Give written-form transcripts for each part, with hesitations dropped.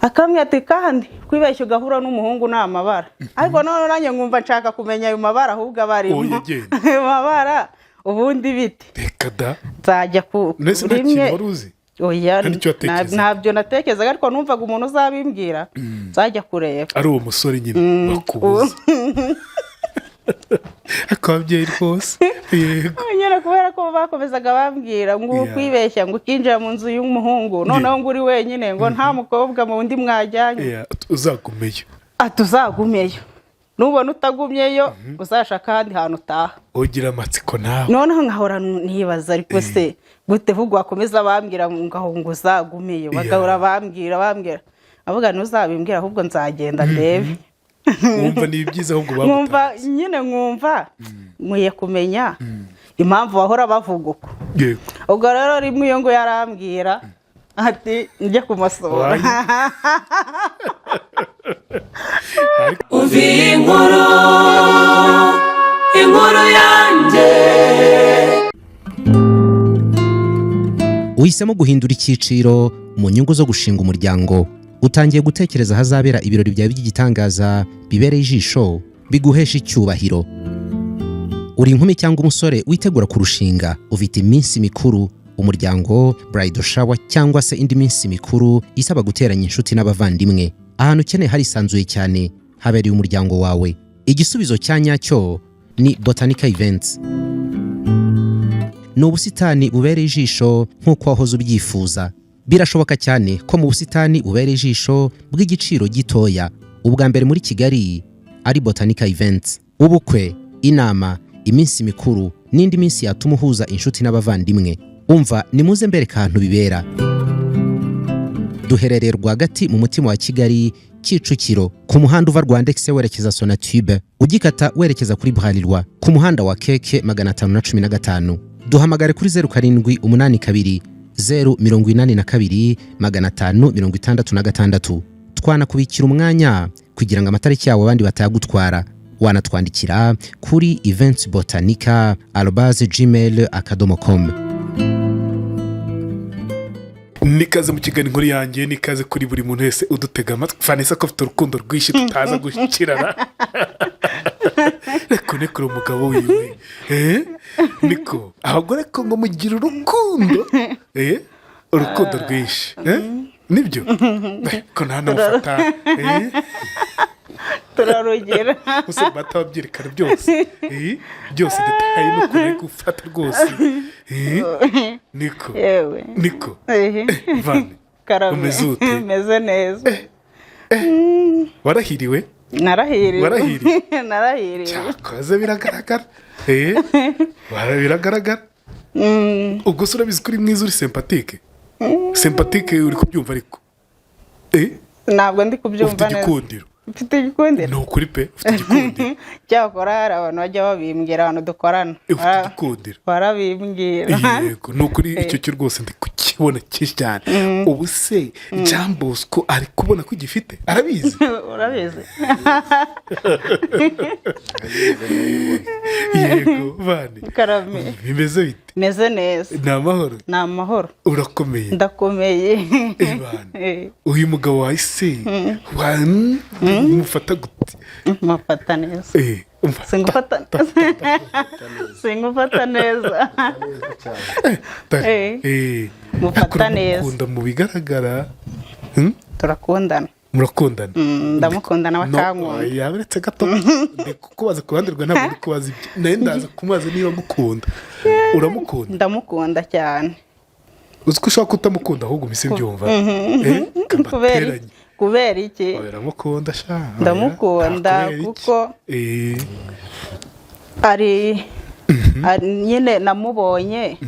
Akambwira ati: "Kandi kwibeshya ugahura n'umuhungu ni amabara." Ariko noneho nanjye nkumva nshaka kumenya ayo mabara ahubwo aba arimo. Oya, genda. Ayo mabara ubundi bite? Reka da. Nzajya ku Mbese nta rimwe kintu wari uzi? Oya. Nta n'icyo watekerezaga? Ntabyo natekerezaga, ariko numvaga umuntu uzabimbwira nzajya kureba. Ari uwo musore nyine bakubuza, ariko ababyeyi rwose, yego. Nyine kubera ko bakomezaga bambwira ngo kwibeshya ngo ukinjira mu nzu y'umuhungu, noneho ngo uri wenyine, ngo nta mukobwa mu wundi mwajyanye. Yeah, uzagumeyo. Ati: "Uzagumeyo, nubona utagumyeyo uzashaka ahandi hantu utaha." Ugira amatsiko nawe. Noneho nkahora nibaza: ariko se gute ahubwo bakomeza bambwira ngo uzagumeyo? Bagahora bambwira, avuga: "Ntuzabimbwira, ahubwo nzagenda ndebe." Wumva ni byiza ahubwo Nkumva bagutanze. nyine, nkumva nkwiye kumenya impamvu bahora bavuga uko. Ubwo rero rimwe iyo ngo yarambwira ati njye kumusura. Umva iyi nkuru, inkuru yanjye. Uhisemo guhindura icyiciro mu nyungu zo gushinga umuryango. Utangiye gutekereza ahazabera ibirori byawe by'igitangaza, bibereye ijisho, biguhesha icyubahiro. Uri inkumi cyangwa umusore witegura kurushinga, ufite iminsi mikuru, umuryango, bridal shower cyangwa se indi minsi mikuru isaba guteranya inshuti n'abavandimwe. Ahantu ukeneye harisanzuye cyane, habereye umuryango wawe. Igisubizo cya nyacyo ni Botanica Events. Ni ubusitani bubereye ijisho nk'uko wahoze ubyifuza. Birashoboka cyane ko mu busitani bubereye ijisho bw'igiciro gitoya, ubwa mbere muri Kigali ari Botanica Events. Ubukwe, inama, iminsi mikuru n'indi minsi yatuma uhuza inshuti n'abavandimwe, umva nimuze mbereka ahantu bibera. Duherereye rwagati mu mutima wa Kigali, Kicukiro, ku muhanda uva Rwandex werekeza Sonatube, ugikata werekeza kuri Bralirwa, ku muhanda wa KK 515. Duhamagare kuri 0782 082 566. Twanakubikira umwanya kugira ngo amatariki yawo abandi batayagutwara. Wanatwandikira kuri eventsbotanica@gmail.com. Nikaze mu kiganiro Inkuru Yanjye, nikaze kuri buri muntu wese udutega amatwi. Vanessa ko afite urukundo rwinshi tutaza gushyikirana, reka unekure umugabo wiwe. Eh? Niko abagore ko ngo mugira urukundo, eh? Urukundo rwinshi, eh? Nibyo. Ko nta namufata, eh? Turarugira. Gusa bata babyerekana byose, eh? Byose détails n'ukuntu ari gufata rwose, eh? Niko. Yewe. Niko. Ehe. Vane. Karame. Umeze ute? Meze neza. Warahiriwe. Narahiriwe. Warahiriwe? Narahiriwe. Cyakoze biragaragara. Eh, biragaragara. Ubwo se urabizi ko uri mwiza, uri sympathique? Sympathique uri kubyumva ariko, eh? Ntabwo ndi Ufite kubyumva neza. igikundiro. Mfite igikundiro. Ni ukuri pe, ufite igikundiro. Cyakora hari abantu bajya babimbwira, abantu dukorana. Ufite igikundiro. Barabimbwira. Yego, ni ukuri, icyo cyo rwose ndi kukibona cyinshi cyane. Ubu se Jean Bosco ari kubona ko ugifite? Arabizi? Urabizi. Yego vane. Karame. Bimeze bite? Meze neza. Ni amahoro? Ni amahoro. Urakomeye? Ndakomeye. Ebana. Eh. Uyu mugabo wawe se mufata gute? Mufata neza. Eh, umva. Singufata, singufata neza. Eh. Eh, Mufata ariko neza. uramukunda mu bigaragara. Hmm? Turakundana. Murakundana? Ndamukunda nawe No, akankunda. oya, uretse gato, ndi kukubaza ku ruhande rwawe, ntabwo ndi kubaza ibyo nawe. Ndaza kumubaza niba agukunda. Uramukunda? Ndamukunda cyane. Uzi ko ushobora kutamukunda ahubwo mpise mbyumva. Eh, Kubera kabateranye. iki? Kubera iki? Oya, uramukunda sha. Oya, Ndamukunda nta kubera iki. kuko Eh, ari nyine namubonye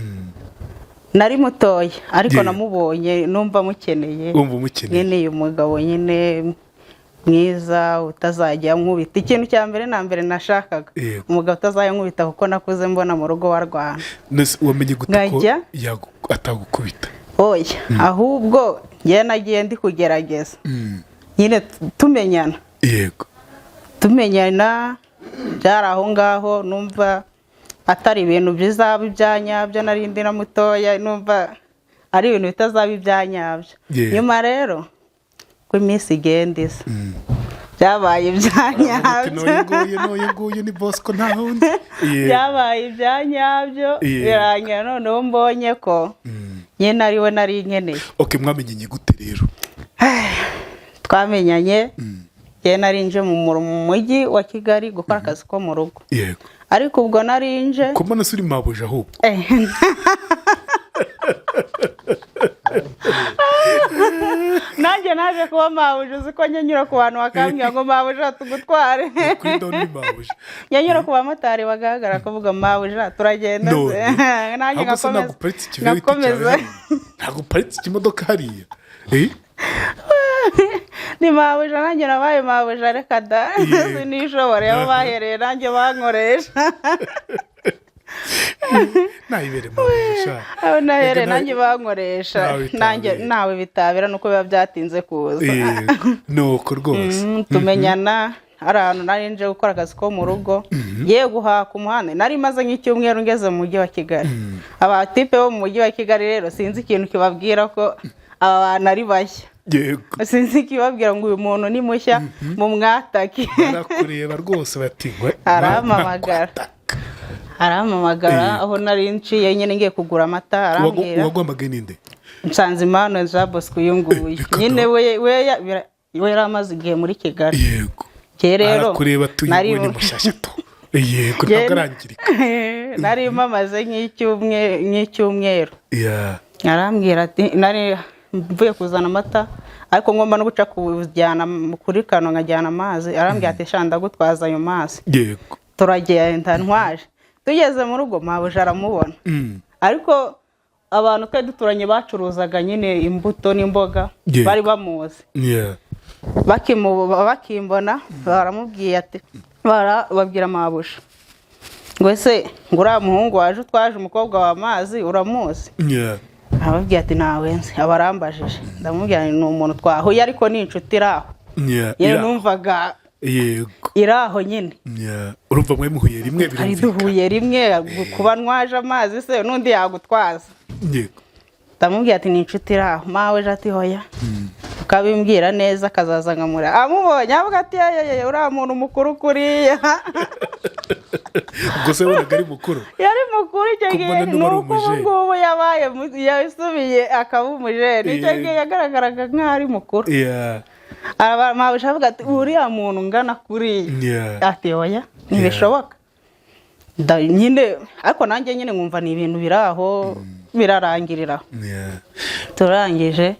nari mutoya, ariko namubonye numva mukeneye. Wumva umukeneye. Nkeneye umugabo nyine mwiza utazajya nkubita. Ikintu cya mbere na mbere nashakaga, umugabo utazajya nkubita, kuko nakuze mbona mu rugo warwana. Nese wamenye gute ko Nkajya? Atagukubita? Oya, ahubwo njyewe nagiye ndi kugerageza nyine tumenyana. Tumenyana byari aho ngaho, numva atari ibintu bizaba ibya nyabyo. Nari ndi na mutoya, numva ari ibintu bitazaba ibya nyabyo. Nyuma rero Ko iminsi igenda isa, byabaye ibya Ati, nyabyo. "N'uyu nguyu, n'uyu nguyu ni Bosco, nta wundi." Byabaye ibya nyabyo. Birangira noneho mbonye ko nyine ari we nari nkeneye. Ok, mwamenyanye gute rero? Twamenyanye njye nari nje mu mujyi wa Kigali gukora akazi ko mu rugo. Ariko ubwo nari nje Ko mbona se uri mabuja ahubwo? Nanjye naje kuba mabuja. Uzi ko njya nyura ku bantu bakambwira ngo: "Mabuja, tugutware." Kuri doni ni mabuja. Njya nyura ku bamotari bagahagarara kuvuga: "Mabuja, turagenda None se?" Nanjye ahubwo se ngakomeza ntabwo uparitse ikiveho ngakomeza. cyawe hariya? Ntabwo uparitse ikimodoka hariya? Eh? Ni mabuja, nanjye nabaye mabuja, reka da. Sinishobora aho bahereye, nanjye bankoresha. Nayibere mabuja sha. Aho nahereye Reka nanjye bankoresha. Ntawe bitabira. Nanjye ntawe bitabira, nuko biba byatinze kuza. Yego, nuko rwose. Tumenyana hari ahantu nari nje gukora akazi ko mu rugo, ngiye guhaha ku muhanda. Nari maze nk'icyumweru ngeze mu mujyi wa Kigali. Abatipe bo mu mujyi wa Kigali rero, sinzi ikintu kibabwira ko aba bantu ari bashya. Sinzi ikibabwira ngo uyu muntu ni mushya, mu mwatake. Barakureba rwose bati ngo Arampamagara. nakwataka. Arampamagara aho nari nciye nyine ngiye kugura amata, arambwira. Uwaguhamagaye ninde? Nsanzimana Jean Bosco, uyu nguyu. Reka Nyine da. we yari amaze igihe muri Kigali. Njye rero Arakureba tuyi nari we ni mushyashya to, yego, ntabwo arangirika. Nari mpamaze nk'icyumweru. Arambwira ati, nari mvuye kuzana amata ariko ngomba no guca kujyana kuri kano nkajyana amazi, arambwira ati: "Sha, ndagutwaza ayo mazi." Turagenda ntwaje, tugeze mu rugo mabuja aramubona. Ariko abantu twari duturanye bacuruzaga nyine imbuto n'imboga bari bamuzi. Bakimbona baramubwiye ati, babwira mabuja ngo: "Ese ngo uriya muhungu waje utwaje umukobwa w'amazi uramuzi?" Arababwira ati: "Ntawe nzi." Aba arambajije, ndamubwira nti: "Ni umuntu twahuye ariko ni inshuti iri aho." Yewe, numvaga iri aho nyine. Urumva mwe muhuye rimwe, Hari birumvikana. duhuye rimwe, kuba ntwaje amazi se n'undi yagutwaza. Ndamubwira ati: "Ni inshuti iri aho." Mawe ejo ati: "Hoya, ukabimbwira neza akazaza nkamura." Amubonye avuga ati: "Yeyeye, uriya muntu mukuru kuriya." Ubwo se wabonaga ari mukuru? Yari mukuru icyo Ko gihe. mbona n'ubu ari Nuko ubu umujene. ngubu yabaye yasubiye akaba umujene, icyo gihe yagaragaraga nk'aho ari mukuru. Mabuja avuga ati: "Uriya muntu ungana kuriya." Ati: "Oya, ntibishoboka." Nyine ariko nanjye nyine nkumva ni ibintu biri aho, birarangirira aho. Turangije,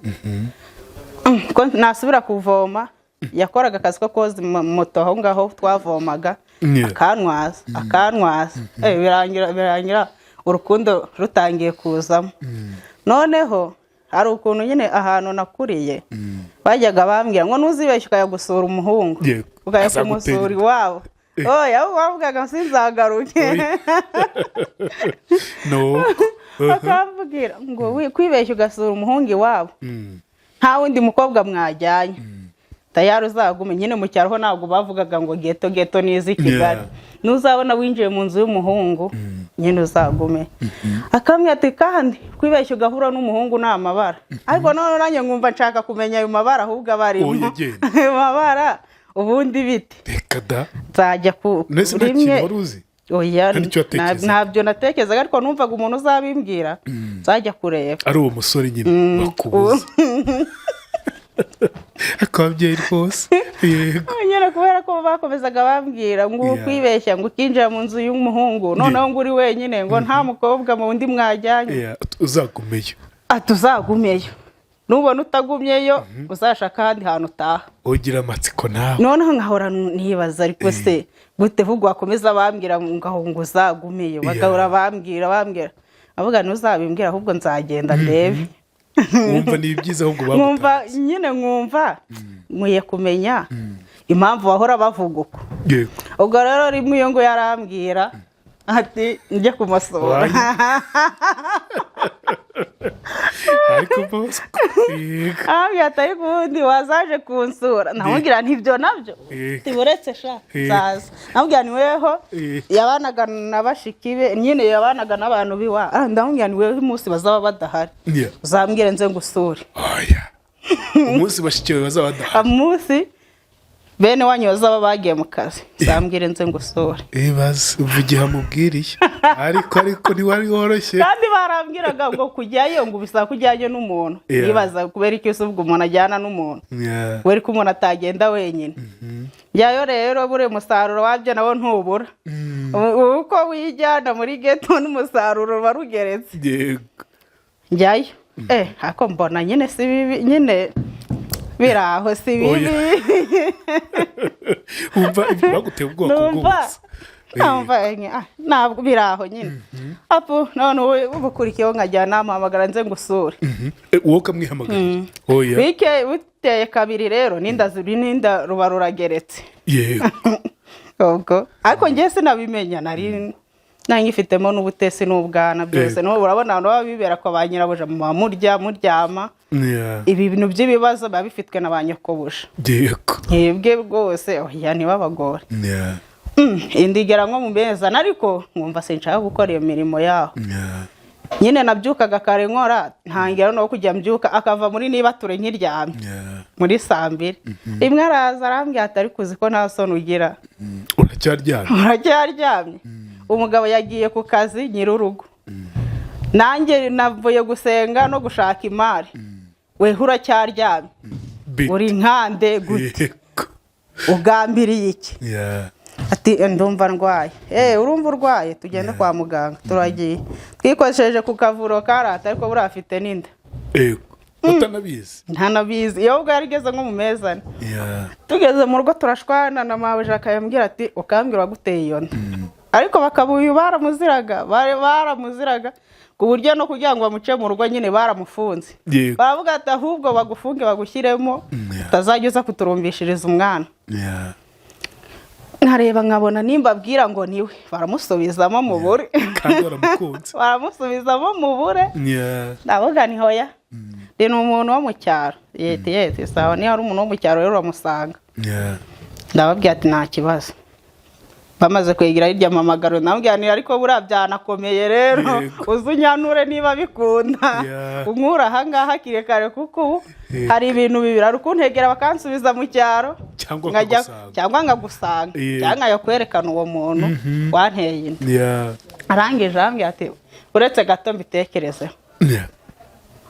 ko nasubira kuvoma, yakoraga akazi ko koza moto aho ngaho twavomaga. Akantwaza, akantwaza. Birangira urukundo rutangiye kuzamo. Noneho hari ukuntu nyine ahantu nakuriye bajyaga bambwira ngo: "Ntuzibeshye ukajya gusura umuhungu, ukajya Azagutera kumusura inda. iwabo." Oya, bavugaga ngo sinzagaruke. Oya. No. Bakambwira ngo: "Kwibeshya ugasura umuhungu iwabo, nta wundi mukobwa mwajyanye, tayari uzagume." Nyine mu cyaro ho ntabwo bavugaga ngo geto geto n'izi Kigali. "Nuzabona winjiye mu nzu y'umuhungu nyine uzagume." Akambwira ati: "Kandi kwibeshya ugahura n'umuhungu ni amabara." Ariko noneho nanjye nkumva nshaka kumenya ayo mabara ahubwo aba arimo. Oya, genda. Ayo mabara ubundi bite? Reka da. Nzajya ku Mbese nta rimwe kintu wari uzi? Oya. Nta n'icyo watekerezaga? Ntabyo natekerezaga, ariko numvaga umuntu uzabimbwira nzajya kureba. Ari uwo musore nyine bakubuza, ariko ababyeyi rwose, yego. Nyine kubera ko bakomezaga bambwira ngo kwibeshya ngo ukinjira mu nzu y'umuhungu, noneho ngo uri wenyine, ngo nta mukobwa mu wundi mwajyanye, Yeah, uzagumeyo. Ati: "Uzagumeyo, nubona utagumyeyo uzashaka ahandi hantu utaha." Ugira amatsiko nawe. Noneho nkahora nibaza, ariko se gute ahubwo bakomeza bambwira ngo uzagumeyo, bagahora bambwira, avuga: "Ntuzabimbwira, ahubwo nzagenda ndebe." Wumva ni byiza ahubwo Nkumva bagutanze. nyine, nkumva nkwiye kumenya impamvu bahora bavuga uko. Ubwo rero rimwe iyo ngo yarambwira ati njye kumusura. Ariko Bosco, yego. Arambwira ati: "Ariko ubundi wazaje kunsura?" Namubwira nti: "Ibyo nabyo tiburetse sha, nzaza." Namubwira ni weho yabanaga na bashiki be, nyine yabanaga n'abantu biwa. Ndamubwira ni weho umunsi bazaba badahari uzambwire nze ngusure. Oya. Umunsi bashiki bawe bazaba badahari. Umunsi bene wanyu bazaba bagiye mu kazi, zambwire nze ngusure. Ibaze, uva igihe amubwiriye, ariko ntiwari woroshye. Kandi barambwiraga ngo kujyayo ngo bisaba ko ujyanye n'umuntu. Nibaza kubera icyo se ubwo umuntu ajyana n'umuntu, kubera ko umuntu atagenda wenyine. Njyayo rero, buriya umusaruro wabyo nawo ntubura. Uko wijyana muri geto n'umusaruro uba rugeretse. Njyayo, ariko mbona nyine si bibi, nyine biri aho, si bibi. Wumva ibyo baguteye ubwoko Numva bw'ubusa. Numva ntabwo biri aho nyine apu. None ubu bukurikiyeho nkajya namuhamagara nze ngusure. Wowe ukamwihamagarira? Oya. Buteye kabiri rero n'inda ziri, n'inda ruba rurageretse. Ubwo ariko njye sinabimenya, nari ngifitemo n'ubutesi n'ubwana byose. N'ubu urabona abantu baba bibera kwa ba nyirabuja, muba murya, muryama. Ibi bintu by'ibibazo biba bifitwe na ba nyokobuja. Mwebwe rwose oya, ntibabagore. Inda igera nko mu mezi 4, ariko nkumva sinshaka gukora iyo mirimo yaho. Nyine nabyukaga kare nkora, ntangira no kujya mbyuka akava muri niba ture nkiryamye. Muri saa 2 rimwe araza arambwira ati: "Ariko uzi ko nta soni ugira?" Uracyaryamye? "Uracyaryamye, umugabo yagiye ku kazi nyir'urugo, nanjye navuye gusenga no gushaka imari, weho uracyaryamye." Bit. "Uri nkande gute? Ugambiriye iki?" Ati: "Ndumva ndwaye." "Eh, urumva urwaye, tugende kwa muganga." Turagiye, twikoresheje ku kavuro karata, ariko buriya afite n'inda. Yego, utanabizi. Ntanabizi, iyo ubwo yari igeze nko mu mezi 4. Tugeze mu rugo turashwana na mabuja, akayambwira ati: "Ukambwira waguteye iyo nda." Ariko bakaba uyu baramuziraga, bari baramuziraga ku buryo no kugira ngo bamuce mu rugo nyine baramufunze. Baravuga ati: "Ahubwo bagufunge bagushyiremo, utazajya uza kuturumbishiriza umwana." Nkareba nkabona nimba abwira ngo niwe, baramusubizamo mu bure. Kandi waramukunze. Baramusubizamo mu bure. Ndavuga ni hoya, ndi ni umuntu wo mu cyaro. Yeti yeti, sawa, niba ari umuntu wo mu cyaro rero uramusanga. Ndababwira ati: "Nta kibazo." Bamaze kwegera hirya mpamagaro, ndababwira nti: "Ariko buriya byanakomeye rero, uze unyanure niba bikunda, unkure ahangaha hakiri kare, kuko ubu hari ibintu bibiri: hari ukuntegera bakansubiza mu cyaro, Cyangwa nkagusanga. cyangwa nkagusanga, cyangwa nkajya kwerekana uwo muntu wanteye inda." Arangije arambwira ati: "Uretse gato mbitekerezeho."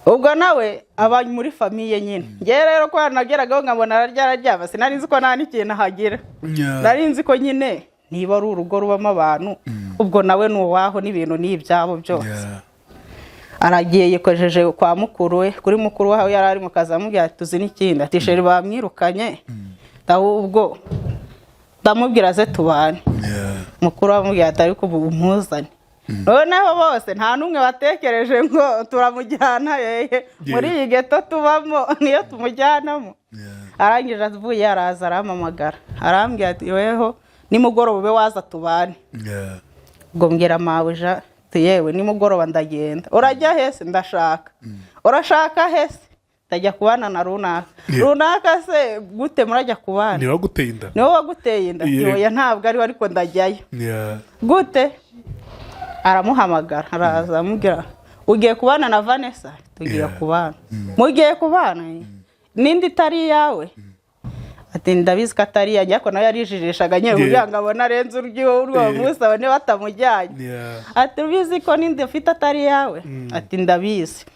Ubwo nawe aba muri famille nyine. Ngewe rero ko nageragaho nkabona ararya, araryama, sinari nzi ko nta n'ikintu ahagira. Nari nzi ko nyine niba ari urugo rubamo abantu, ubwo nawe ni uwaho n'ibintu ni ibyabo byose. Aragiye yikojeje kwa mukuru we, kuri mukuru we aho yari ari mu kazi, amubwira ati: "Tuzi n'ikindi," ati: "Chéri bamwirukanye, ahubwo ndamubwira aze tubane." Mukuru we amubwira ati: "Ariko ubu umuzane." Noneho bose nta n'umwe batekereje ngo turamujyana hehe muri iyi geto tubamo, niyo tumujyanamo. Arangije avuye araza arampamagara, arambwira ati: "Weho nimugoroba ube waza tubane." Ubwo mbwira mabuja ati: "Yewe, nimugoroba ndagenda." "Urajya hese?" "Ndashaka." "Urashaka hese?" "Ndajya kubana na runaka." "Runaka se gute murajya kubana?" Niwe waguteye inda. "Niwe waguteye inda?" "Oya, ntabwo ariwe, ariko ndajyayo." "Gute?" Aramuhamagara araza, aramubwira: "Ugiye kubana na Vanessa?" "Tugiye kubana." "Mugiye kubana n'indi itari iyawe?" Ati: "Ndabizi ko atari iyanjye." Ariko nawe yarijijishaga nyine kugira ngo abone arenze urw'uwo munsi, abone batamujyanye. Ati: "Ubizi ko n'indi ufite atari iyawe?" Ati: "Ndabizi."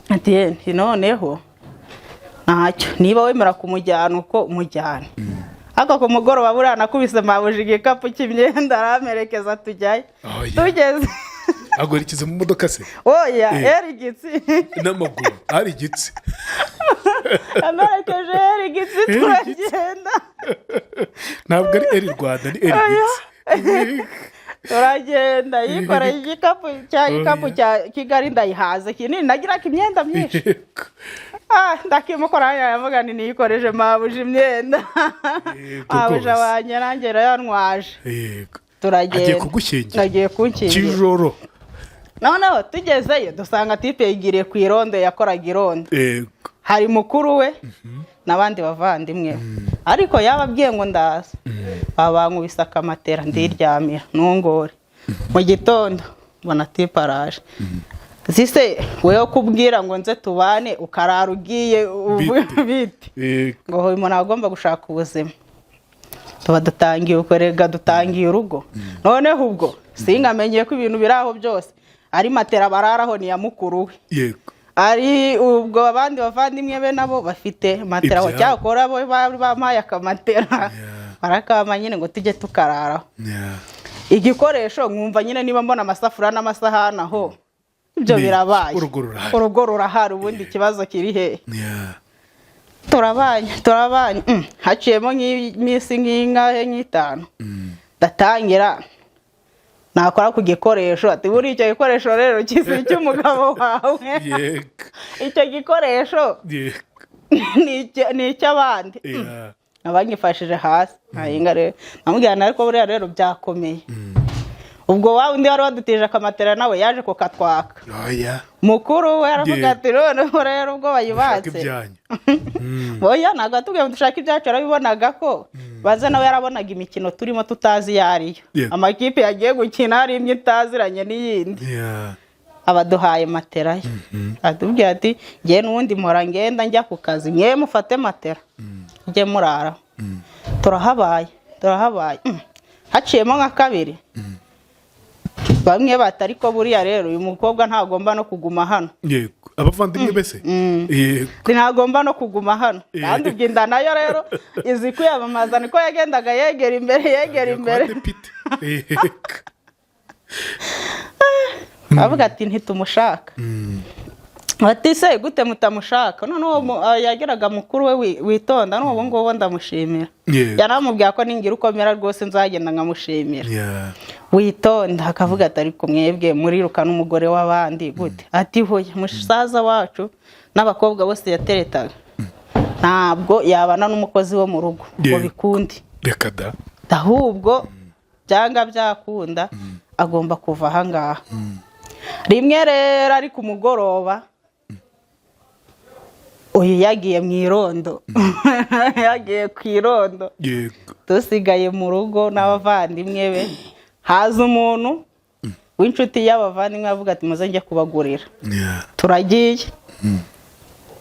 Ati: "Ye, nti noneho ntacyo, niba wemera kumujyana uko umujyane." Ariko ku mugoroba buriya nakubise mabuja igikapu cy'imyenda, aramperekeza tujyayo. Oh, yeah. Tugeze Aguherekeza mu modoka se? Oya. Erigitsi. N'amaguru ari igitsi. Amerekeje erigitsi. Erigitsi. Turagenda. Ntabwo ari eri Rwanda, ni eri gitsi. Turagenda, yikoreye igikapu cya gikapu cya Kigali ndayihaze kinini, nagiraga imyenda myinshi. Ndakimukora yavuga nti niyikoreje mabuja imyenda. Mabuja Rwose. Wanjye nanjye yantwaje. Turagenda. Agiye kugushyingira. Agiye kunshyingira. Kijoro. Noneho tugezeyo dusanga tipe yigiriye ku irondo, yakoraga irondo. Hari mukuru we n'abandi bavandimwe be, ariko yababwiye ngo ndaza, babankubise akamatera ndiryamira ntungore. Mu gitondo mbona tipe araje. Zise wewe kubwira ngo nze tubane, ukarara ugiye Bite. Bite? Yego. Ngo uyu muntu agomba gushaka ubuzima. Tuba dutangiye ukorega, dutangiye urugo. Noneho ubwo sinkamenye ko ibintu biri aho byose ari matera bararaho ni ya mukuru we. Ari ubwo abandi bavandimwe be nabo bafite matera aho. Ibyabo. Cyakora bo bari bampaye akamatera, barakama nyine ngo tujye tukararaho. Igikoresho nkumva nyine niba mbona amasafuriya n'amasahani aho, ibyo birabaye. Urugo rurahari. Urugo rurahari, ubundi ikibazo kiri hehe? Yeah. Turabanye, turabanye. Haciyemo nk'iminsi nk'ingahe, nk'itanu, ndatangira nakora ku gikoresho, ati: "Buriya icyo gikoresho rero kizi icy'umugabo wawe." "Icyo gikoresho ni icy'abandi." Abanyifashije hasi ntahinga rero, namubwira nti: "Ariko buriya rero byakomeye." Ubwo wa undi wari wadutije akamatera nawe yaje kukatwaka. Oya. Mukuru we aravuga ati: "Noneho rero ubwo Shaka bayibatse." ibyanyu. Oya, ntabwo atubwiye ngo dushake ibyacu, yarabibonaga ko baza nawe yarabonaga imikino turimo tutazi iyo ariyo. Amakipe yagiye gukina hari imwe itaziranye n'iyindi. Abaduhaye matera ye, atubwira ati: "Ngewe n'ubundi mpora ngenda njya ku kazi, mwe mufate matera mujye muraraho." Turahabaye, turahabaye. Haciyemo nka kabiri, bamwe bati: "Ariko buriya rero uyu mukobwa ntagomba no kuguma hano." Yego, abavandimwe bese, yego. "Ntagomba no kuguma hano." Kandi ubwo inda nayo rero izi kwiyamamaza, niko yagendaga yegera imbere, yegera imbere. Kuba depite, yego. Avuga ati: "Ntitumushaka." Ati: "Se gute mutamushaka?" Noneho yageraga mukuru we witonda, n'ubu ngubu ndamushimira. Yaramubwiye ko ningira uko mera rwose nzagenda nkamushimira. Witonda akavuga ati: "Ariko mwebwe murirukana umugore w'abandi gute?" Ati: "Hoya, musaza wacu n'abakobwa bose yateretaga ntabwo yabana n'umukozi wo mu rugo ngo bikunde." Reka da. Ahubwo byanga byakunda agomba kuva ahangaha. Rimwe rero ari ku mugoroba, uyu yagiye mu irondo, yagiye ku irondo. Dusigaye mu rugo n'abavandimwe be, haza umuntu w'inshuti y'abavandimwe, avuga ati: "Muze njye kubagurira." Turagiye,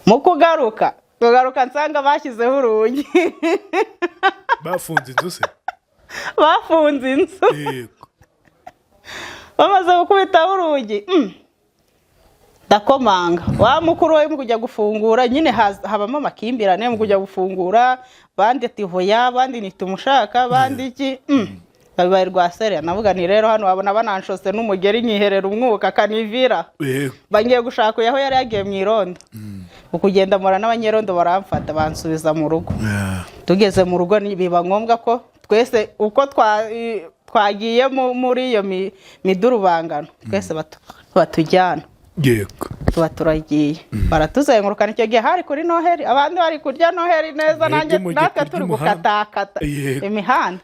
mu kugaruka tugaruka nsanga bashyizeho urugi. Bafunze inzu se? Bafunze inzu. Bamaze gukubitaho urugi, ndakomanga, wa mukuru we mu kujya gufungura nyine habamo amakimbirane mu kujya gufungura, bandi ati: "Hoya," abandi ntitumushaka, abandi iki. Babibaye rwa sereya, navuga nti: "Rero hano wabona bananshose n'umugeri nkiherera umwuka akanivira." Bangiye gushaka uyu aho yari yagiye mu irondo, mu kugenda mpura n'abanyerondo, baramfata bansubiza mu rugo. Tugeze mu rugo biba ngombwa ko twese uko twagiye muri iyo midurubangano twese batujyana. Tuba turagiye, baratuzengurukana. Icyo gihe hari kuri Noheli, abandi bari kurya Noheli neza. Mwebwe Nanjye mujya natwe kurya turi umuhanda. gukatakata imihanda.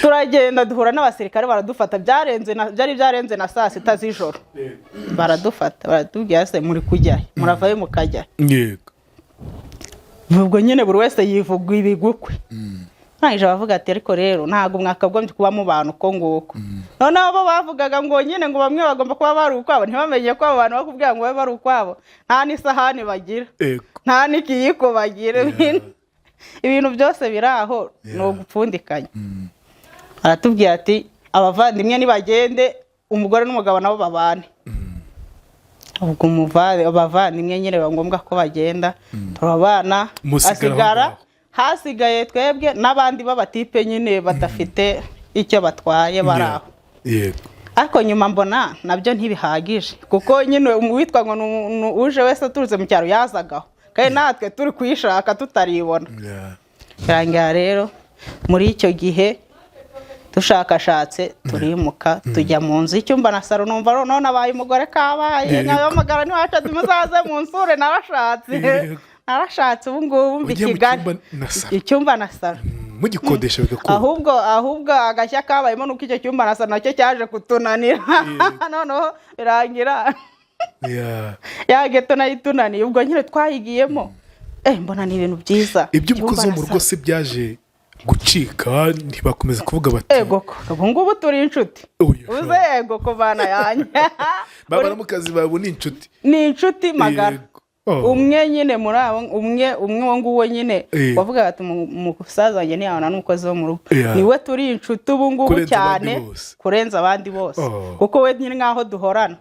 Turagenda duhura n'abasirikare, baradufata. Byari byarenze na saa 6 z'ijoro, baradufata, baratubwira: "Se muri kujya he? Muravayo mukajya he?" Ubwo nyine buri wese yivuga ibigukwe. Ntangije bavuga ati: "Ariko rero ntabwo mwakagombye kuba mu bantu uko nguko." Noneho bo bavugaga ngo nyine ngo bamwe bagomba kuba bari ukwabo, ntibamenye ko abo bantu bakubwira ngo babe bari ukwabo nta n'isahani bagira, nta n'ikiyiko bagira, ibintu byose biri aho ni ugupfundikanya. Aratubwira ati: "Abavandimwe nibagende, umugore n'umugabo nabo babane." Ubwo abavandimwe nyine biba ngombwa ko bagenda, turabana. Musigara aho Hasigara ngaho. hasigaye twebwe n'abandi b'abatipe nyine badafite icyo batwaye bari aho. Ariko nyuma mbona nabyo ntibihagije, kuko nyine uwitwa ngo ni uje wese aturutse mu cyaro yazagaho, kandi natwe turi kuyishaka tutaribona. Birangira rero muri icyo gihe dushakashatse, turimuka tujya mu nzu y'icyumba na saro. Numva noneho nabaye umugore kabaye. Nkabahamagara ntiwacu ati: "Muzaze munsure, narashatse." Narashatse ubu ngubu mba i Ugiye mu Kigali. cyumba na saro. Icyumba na saro. Mugikodesha bigakunda. Ahubwo agashya kabayemo nuko icyo cyumba na saro nacyo cyaje kutunanira. Noneho birangira ya geto nayo itunaniye. Ubwo nyine twayigiyemo, mbona ni ibintu byiza. Iby'umukozi Icyumba wo mu na rugo saro. se byaje Gucika, ntibakomeza kuvuga bati? Ego ko, ubu ngubu turi inshuti. Oya, uze, ego ko bana yanjye. Babaramukazi bawe ni inshuti? Ni inshuti magara. Yego. Oh. Umwe nyine muri abo, umwe umwe, uwo nguwo nyine wavugaga ati "Umusaza wanjye ntiyabona n'umukozi wo mu rugo", niwe turi inshuti ubu ngubu Kurenza abandi cyane bose. Kurenza abandi bose, kuko we nyine nk'aho duhorana,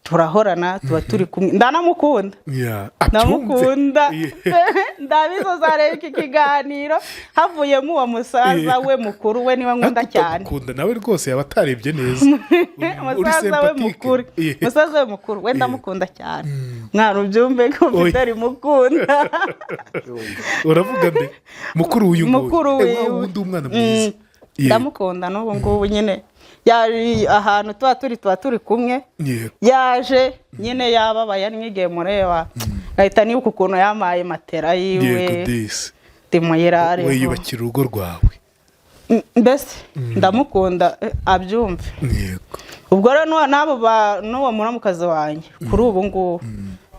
turahorana, tuba turi kumwe, ndanamukunda. Abyumve. Ndamukunda. Ndabizi uzareba iki kiganiro havuyemo uwo musaza we mukuru, we niwe nkunda Ariko cyane. utagukunda nawe rwose yaba atarebye neza. Uri Umusaza we sympathique. mukuru, musaza we mukuru we ndamukunda cyane. Mwana, ubyumve ko Oya. Fideli mukunda. Uravuga nde? Mukuru w'uyu nguyu? Mukuru Eh, wa wiwe. wundi umwana mwiza. Ndamukunda n'ubu ngubu nyine. Yari ahantu tuba turi kumwe, yaje nyine yababaye, ari nk'igihe mureba ngahita nibuka ukuntu yampaye matera yiwe. Yego disi. Ndimuyirareho. Wiyubakira urugo rwawe. Mbese ndamukunda, abyumve. Ubwo rero n'abo n'uwo muramukazi wanjye, kuri ubu ngubu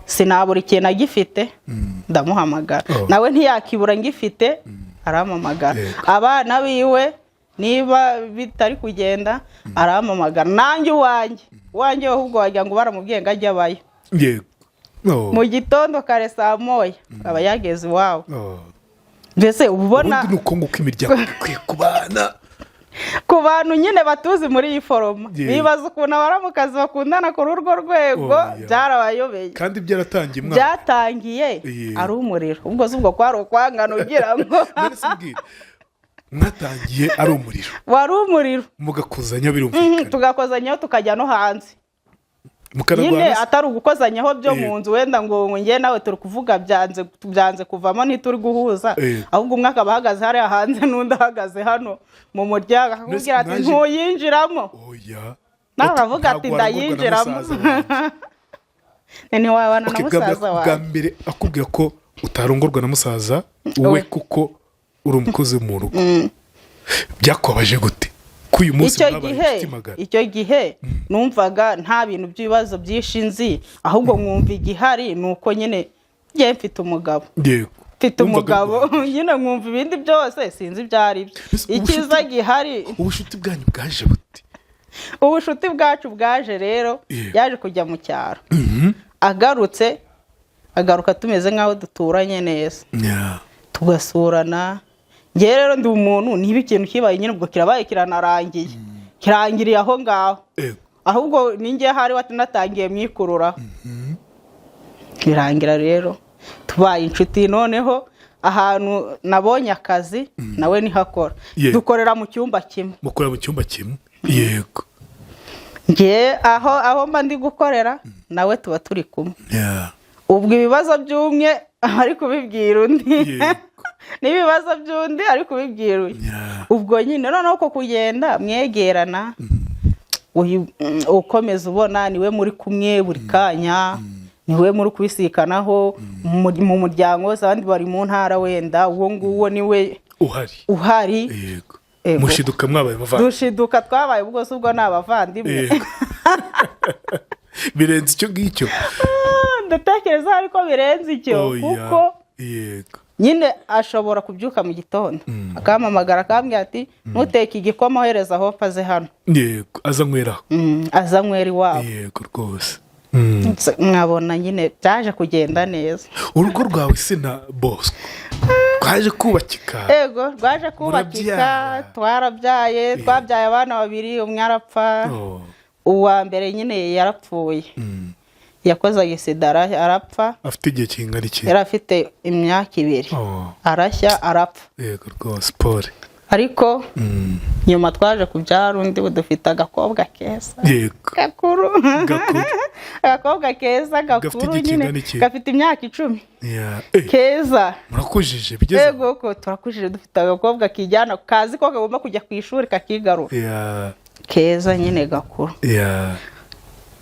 sinabura ikintu agifite ndamuhamagara. Nawe ntiyakibura ngifite arampamagara. Abana biwe niba bitari kugenda arampamagara, nanjye uwanjye ahubwo wagira ngo baramubwiye ngo ajye abayo. Yego. Oh. Mu gitondo kare saa 1 aba yageze iwabo. Mbese uba ubona Ubundi ni uko nguko imiryango ikwiye kubana. Ku bantu nyine batuzi muri iyi foroma, bibaza ukuntu abaramukazi bakundana kuri urwo rwego. Oh, yeah. Byarabayobeye. Kandi byaratangiye umwaka. Byatangiye ari umuriro. Ubwo si ubwo kwari ukwangana ugira ngo None se mbwira, mwatangiye ari umuriro? Wari umuriro. Mugakozanya, birumvikana. Tugakozanyaho, tukajya no hanze nyine. Mukanarwana se? Atari ugukozanyaho byo mu nzu wenda ngo njye nawe turi kuvuga byanze byanze kuvamo, ntituri guhuza, ahubwo umwe akaba ahagaze hariya hanze n'undi ahagaze hano mu muryango, akakubwira ati "Ntuyinjiramo." Oya. Nawe aravuga ati Ntabwo warongorwa na "Ndayinjiramo." musaza wanjye. Ntiwabana na Okay, bwa mbere musaza bwa wawe. mbere akubwira ko utarongorwa na musaza we We. kuko uri umukozi mu rugo, byakubabaje gute ko uyu munsi Icyo mwabaye gihe inshuti magara? Icyo gihe numvaga nta bintu by'ibibazo byinshi nzi, ahubwo nkumva igihari ni uko nyine njye mfite umugabo. Mfite Wumvaga umugabo nyine, nkumva ibindi byose sinzi ibyo ari byo. Mbese Icyiza gihari Ubushuti bwanyu bwaje bute? Ubushuti bwacu bwaje rero, yaje kujya mu cyaro, agarutse agaruka tumeze nk'aho duturanye neza, tugasurana. Ngewe rero ndi umuntu, niba ikintu kibaye nyine ubwo kirabaye, kiranarangiye, kirangiriye aho ngaho. Ahubwo ninjye hari natangiye mwikururaho, birangira rero tubaye inshuti. Noneho ahantu nabonye akazi nawe niho akora. Dukorera mu cyumba kimwe. Mukorera mu cyumba kimwe, yego. Ngewe aho mba ndi gukorera nawe tuba turi kumwe. Ubwo ibibazo by'umwe ari kubibwira undi, n'ibibazo by'undi ari kubibwira uyu. Ubwo nyine noneho uko kugenda mwegerana, ukomeza ubona niwe muri kumwe buri kanya, niwe muri kubisikanaho mu muryango wose. Abandi bari mu ntara wenda, uwo nguwo niwe uhari. Uhari. Ego. Mushiduka mwabaye abavandimwe. Dushiduka twabaye, ubwo si ubwo ni abavandimwe. Birenze icyo ngicyo. Ndatekereza ariko birenze icyo, Oya. kuko nyine ashobora kubyuka mu gitondo akampamagara, akambwira ati "Ntuteke igikoma, ohereza aho aze hano." Yego, aza anyweraho. Aza anywera iwabo. Yego rwose. Mwabona nyine byaje kugenda neza. Urugo rwawe se na Bosco rwaje kubakika? Ego, rwaje kubakika. Murabyara. Twarabyaye, twabyaye abana babiri, umwe arapfa. Oh. Uwa mbere nyine yarapfuye, yakoze sida arapfa. Afite igihe kingana iki? Yari afite imyaka 2. Oh. Arashya arapfa. Yego rwose, pole. Ariko nyuma twaje kubyara undi, ubu dufite agakobwa keza gakuru. Gakuru. Agakobwa keza gakuru Gafite igihe nyine. kingana iki? Gafite imyaka 10. Yeah. Keza. Murakujije bigeze aho? Yego ko turakujije, dufite agakobwa kijyana, kazi ko kagomba kujya ku ishuri kakigarura. Keza nyine gakuru.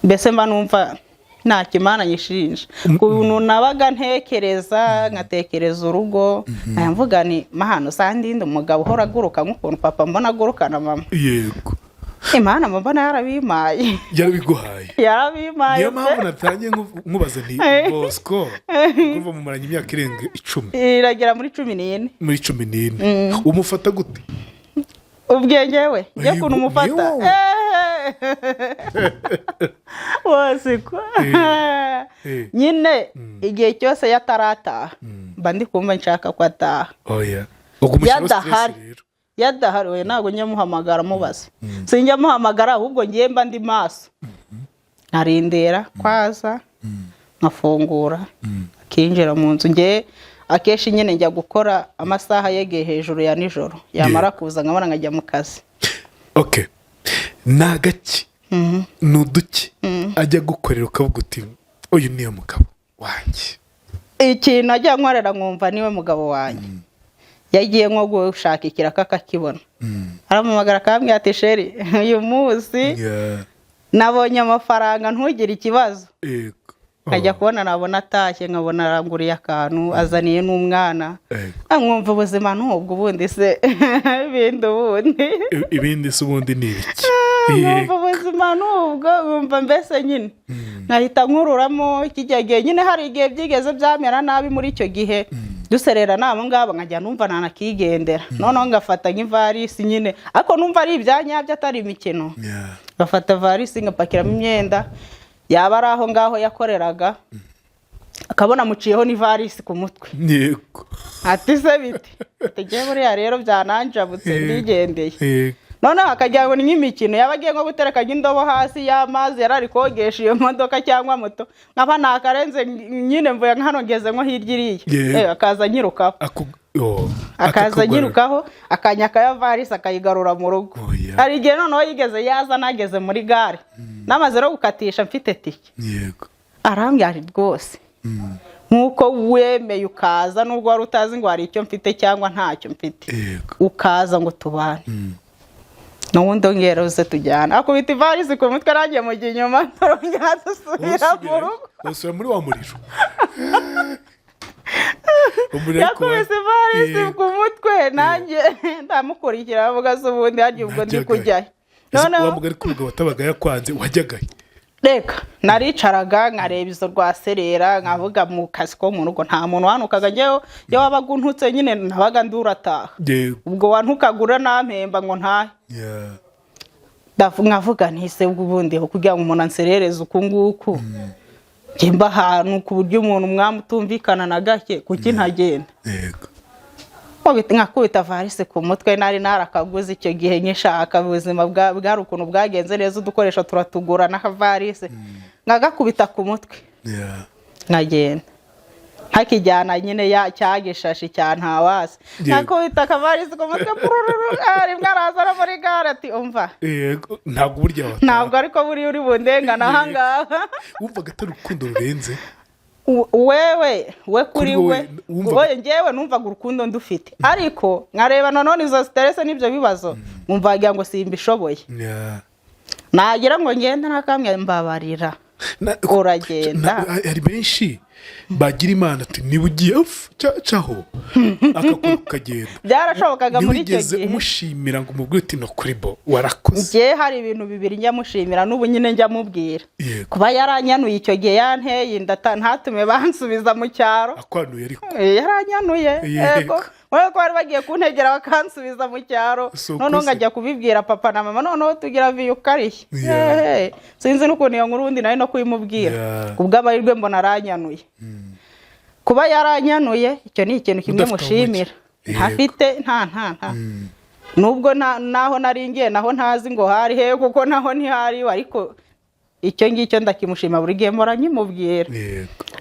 Mbese mba numva nta kimana nyishinja ukuntu nabaga ntekereza, nkatekereza urugo, nkajya mvuga ni mahano sandinde umugabo uhora aguruka nk'ukuntu papa mbona agurukana mama. Yego. Imana mbona yarabimpaye. Yarabiguhaye. Yarabimpaye. Niyo pe. mpamvu natangiye nkubaza nti Bosco, urumva mumaranye imyaka irenga 10. Iragera muri 14. Muri 14. Umufata gute? Ubwenge we njye Yego, ukuntu umufata. ni wowe. Wose ko nyine igihe cyose yatarataha mba ndi kumva nshaka ko ataha. Oya, ubwo umushyiraho stress. Yadahari. Rero. Yadahari we ntabwo njya muhamagara mubaza, sinjya muhamagara, ahubwo ngiye mba ndi maso nkarindira kwaza nkafungura akinjira mu nzu. Ngiye akenshi nyine njya gukora amasaha yegeye hejuru ya nijoro, yamara kuza nkabona nkajya mu kazi. Okay, ni agaki, ni uduki ajya gukorera ukavuga uti: "Uyu niyo mugabo wanjye"? Ikintu ajya nkorera nkumva niwe mugabo wanjye, yagiye nko gushaka ikiraka akakibona, arampamagara akambwira ati: "Chéri, uyu munsi nabonye amafaranga, ntugire ikibazo." Nkajya kubona nabona atashye, nkabona aranguriye akantu, azaniye n'umwana. Nkumva ubuzima n'ubwo, ubundi se ibindi ubundi? Ibindi se ubundi ni ibiki? Nkumva ubuzima n'ubwo, nkumva mbese nyine nkahita nkururamo. Kijya gihe nyine hari igihe byigeze byamera nabi muri icyo gihe duserera n'abo ngabo, nkajya numva nanakigendera, noneho ngafata nk'ivarisi nyine, ariko numva ari ibyanyabyo atari imikino. Ngafata varisi ngapakiramo imyenda, yaba ari aho ngaho yakoreraga akabona muciyeho n'ivarisi ku mutwe. Ati: "Se bite?" Tugiye buriya rero byananjabutse, ndigendeye. Noneho akagira ngo ni nk'imikino, yaba agiye nko gutereka indobo hasi y'amazi yari ari kogesha iyo modoka cyangwa moto, nkaba nakarenze nyine mvuye nka hano ngeze nko hirya iriya. Akaza anyirukaho. Oh, akaza akakugarura. anyirukaho, akanyaka ya varisi akayigarura mu rugo. Oya. Hari igihe noneho yigeze yaza nageze muri gare, namaze no gukatisha mfite tike. Arambwira ati: "Rwose nk'uko wemeye ukaza, nubwo wari utazi ngo hari icyo mfite cyangwa ntacyo mfite, ukaza ngo tubane, n'ubundi ongera uze tujyana." Akubita ivarisi ku mutwe, nanjye mujya inyuma, turongera dusubira mu rugo. Usubira muri wa muriro. Umuriro ariko Yakubise ivarisi ku mutwe, nanjye ndamukurikira, avuga se ubundi harya ubwo ndi Najyagayo. kujyayo? Ese Noneho wa mugari ko umugabo atabaga yakwanze, wajyagayo? Reka, naricaraga nkareba izo rwaserera, nkavuga mu kazi ko mu rugo nta muntu wanukaga. Njyewe iyo wabaga untutse nyine nabaga ndurataha. Ubwo wantukagura nampemba ngo ntahe. Nkavuga ntise ubwo ubundi kugira ngo umuntu anserereze uku nguku, njye mba ahantu ku buryo umuntu umwami utumvikana na gake, kuki ntagenda? Nkakubita varisi ku mutwe, nari narakaguze icyo gihe nkishaka, ubuzima bwari ukuntu bwagenze neza, udukoresho turatugura n'akavarisi, nkagakubita ku mutwe, nkagenda ntakijyana nyine ya cya gishashi cya ntawasi. Nkakubita akavarisi ku mutwe purururu, rimwe araza no muri gare ati: "Umva." Yego, ntabwo burya wataha. Ntabwo ariko buriya uri bundengana ahangaha. Wumvaga atari urukundo rurenze? Wewe we kuri Kuri wowe, we wumvaga- we njyewe numvaga urukundo ndufite, ariko nkareba nanone izo stress n'ibyo bibazo, nkumva wagira ngo simbishoboye. Nagira ngo ngende nakamwe: "Mbabarira." Uragenda. Hari benshi bagira Imana ati: "Niba ugiye ufu, caho," akakora ukagenda. Byarashobokaga muri icyo Ntiwigeze gihe. umushimira ngo umubwire uti: "No kuri bo warakoze"? Njye hari ibintu bibiri njya mushimira, n'ubu nyine njya mubwira. Kuba yaranyanuye icyo gihe yanteye inda, ntatume bansubiza mu cyaro. Akwanuye ariko? Yaranyanuye. Yego, urabona ko bari bagiye kuntegera bakansubiza mu cyaro. Si uko Noneho se. nkajya kubibwira papa na mama, noneho tugira viyu ukarishye. Ehe, sinzi n'ukuntu iyo nkuru ubundi nari no kuyimubwira. Kubw'amahirwe mbona aranyanuye. Kuba yaranyanuye icyo ni ikintu kimwe Udafite aho mushimira. ujya. Ntafite nta nubwo naho nari ngiye naho ntazi ngo hari he, kuko naho ntihari, ariko icyo ngicyo ndakimushima, buri gihe mpora nkimubwira.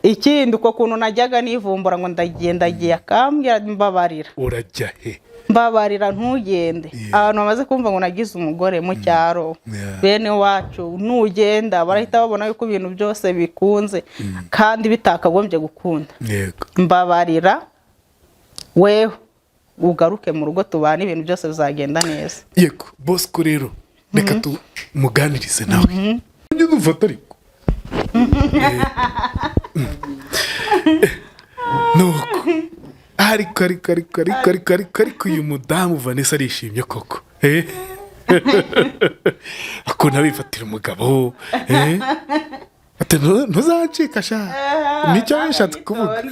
Ikindi, uko kuntu najyaga nivumbura ngo ndagiye ndagiye, akambwira: "Mbabarira." Urajya he? "Mbabarira, ntugende." Abantu bamaze kumva ngo nagize umugore mu cyaro, bene wacu, nugenda barahita babona yuko ibintu byose bikunze kandi bitakagombye gukunda. "Mbabarira wewe ugaruke mu rugo tubane, ibintu byose bizagenda neza." Yego Bosco, rero reka tumuganirize nawe. Ujye udufata ariko. Nuko ariko uyu mudamu Vanessa arishimye koko. Akunda bifatira umugabo, eh? Ati: "Ntuzacika sha." Nicyo yashatse kuvuga.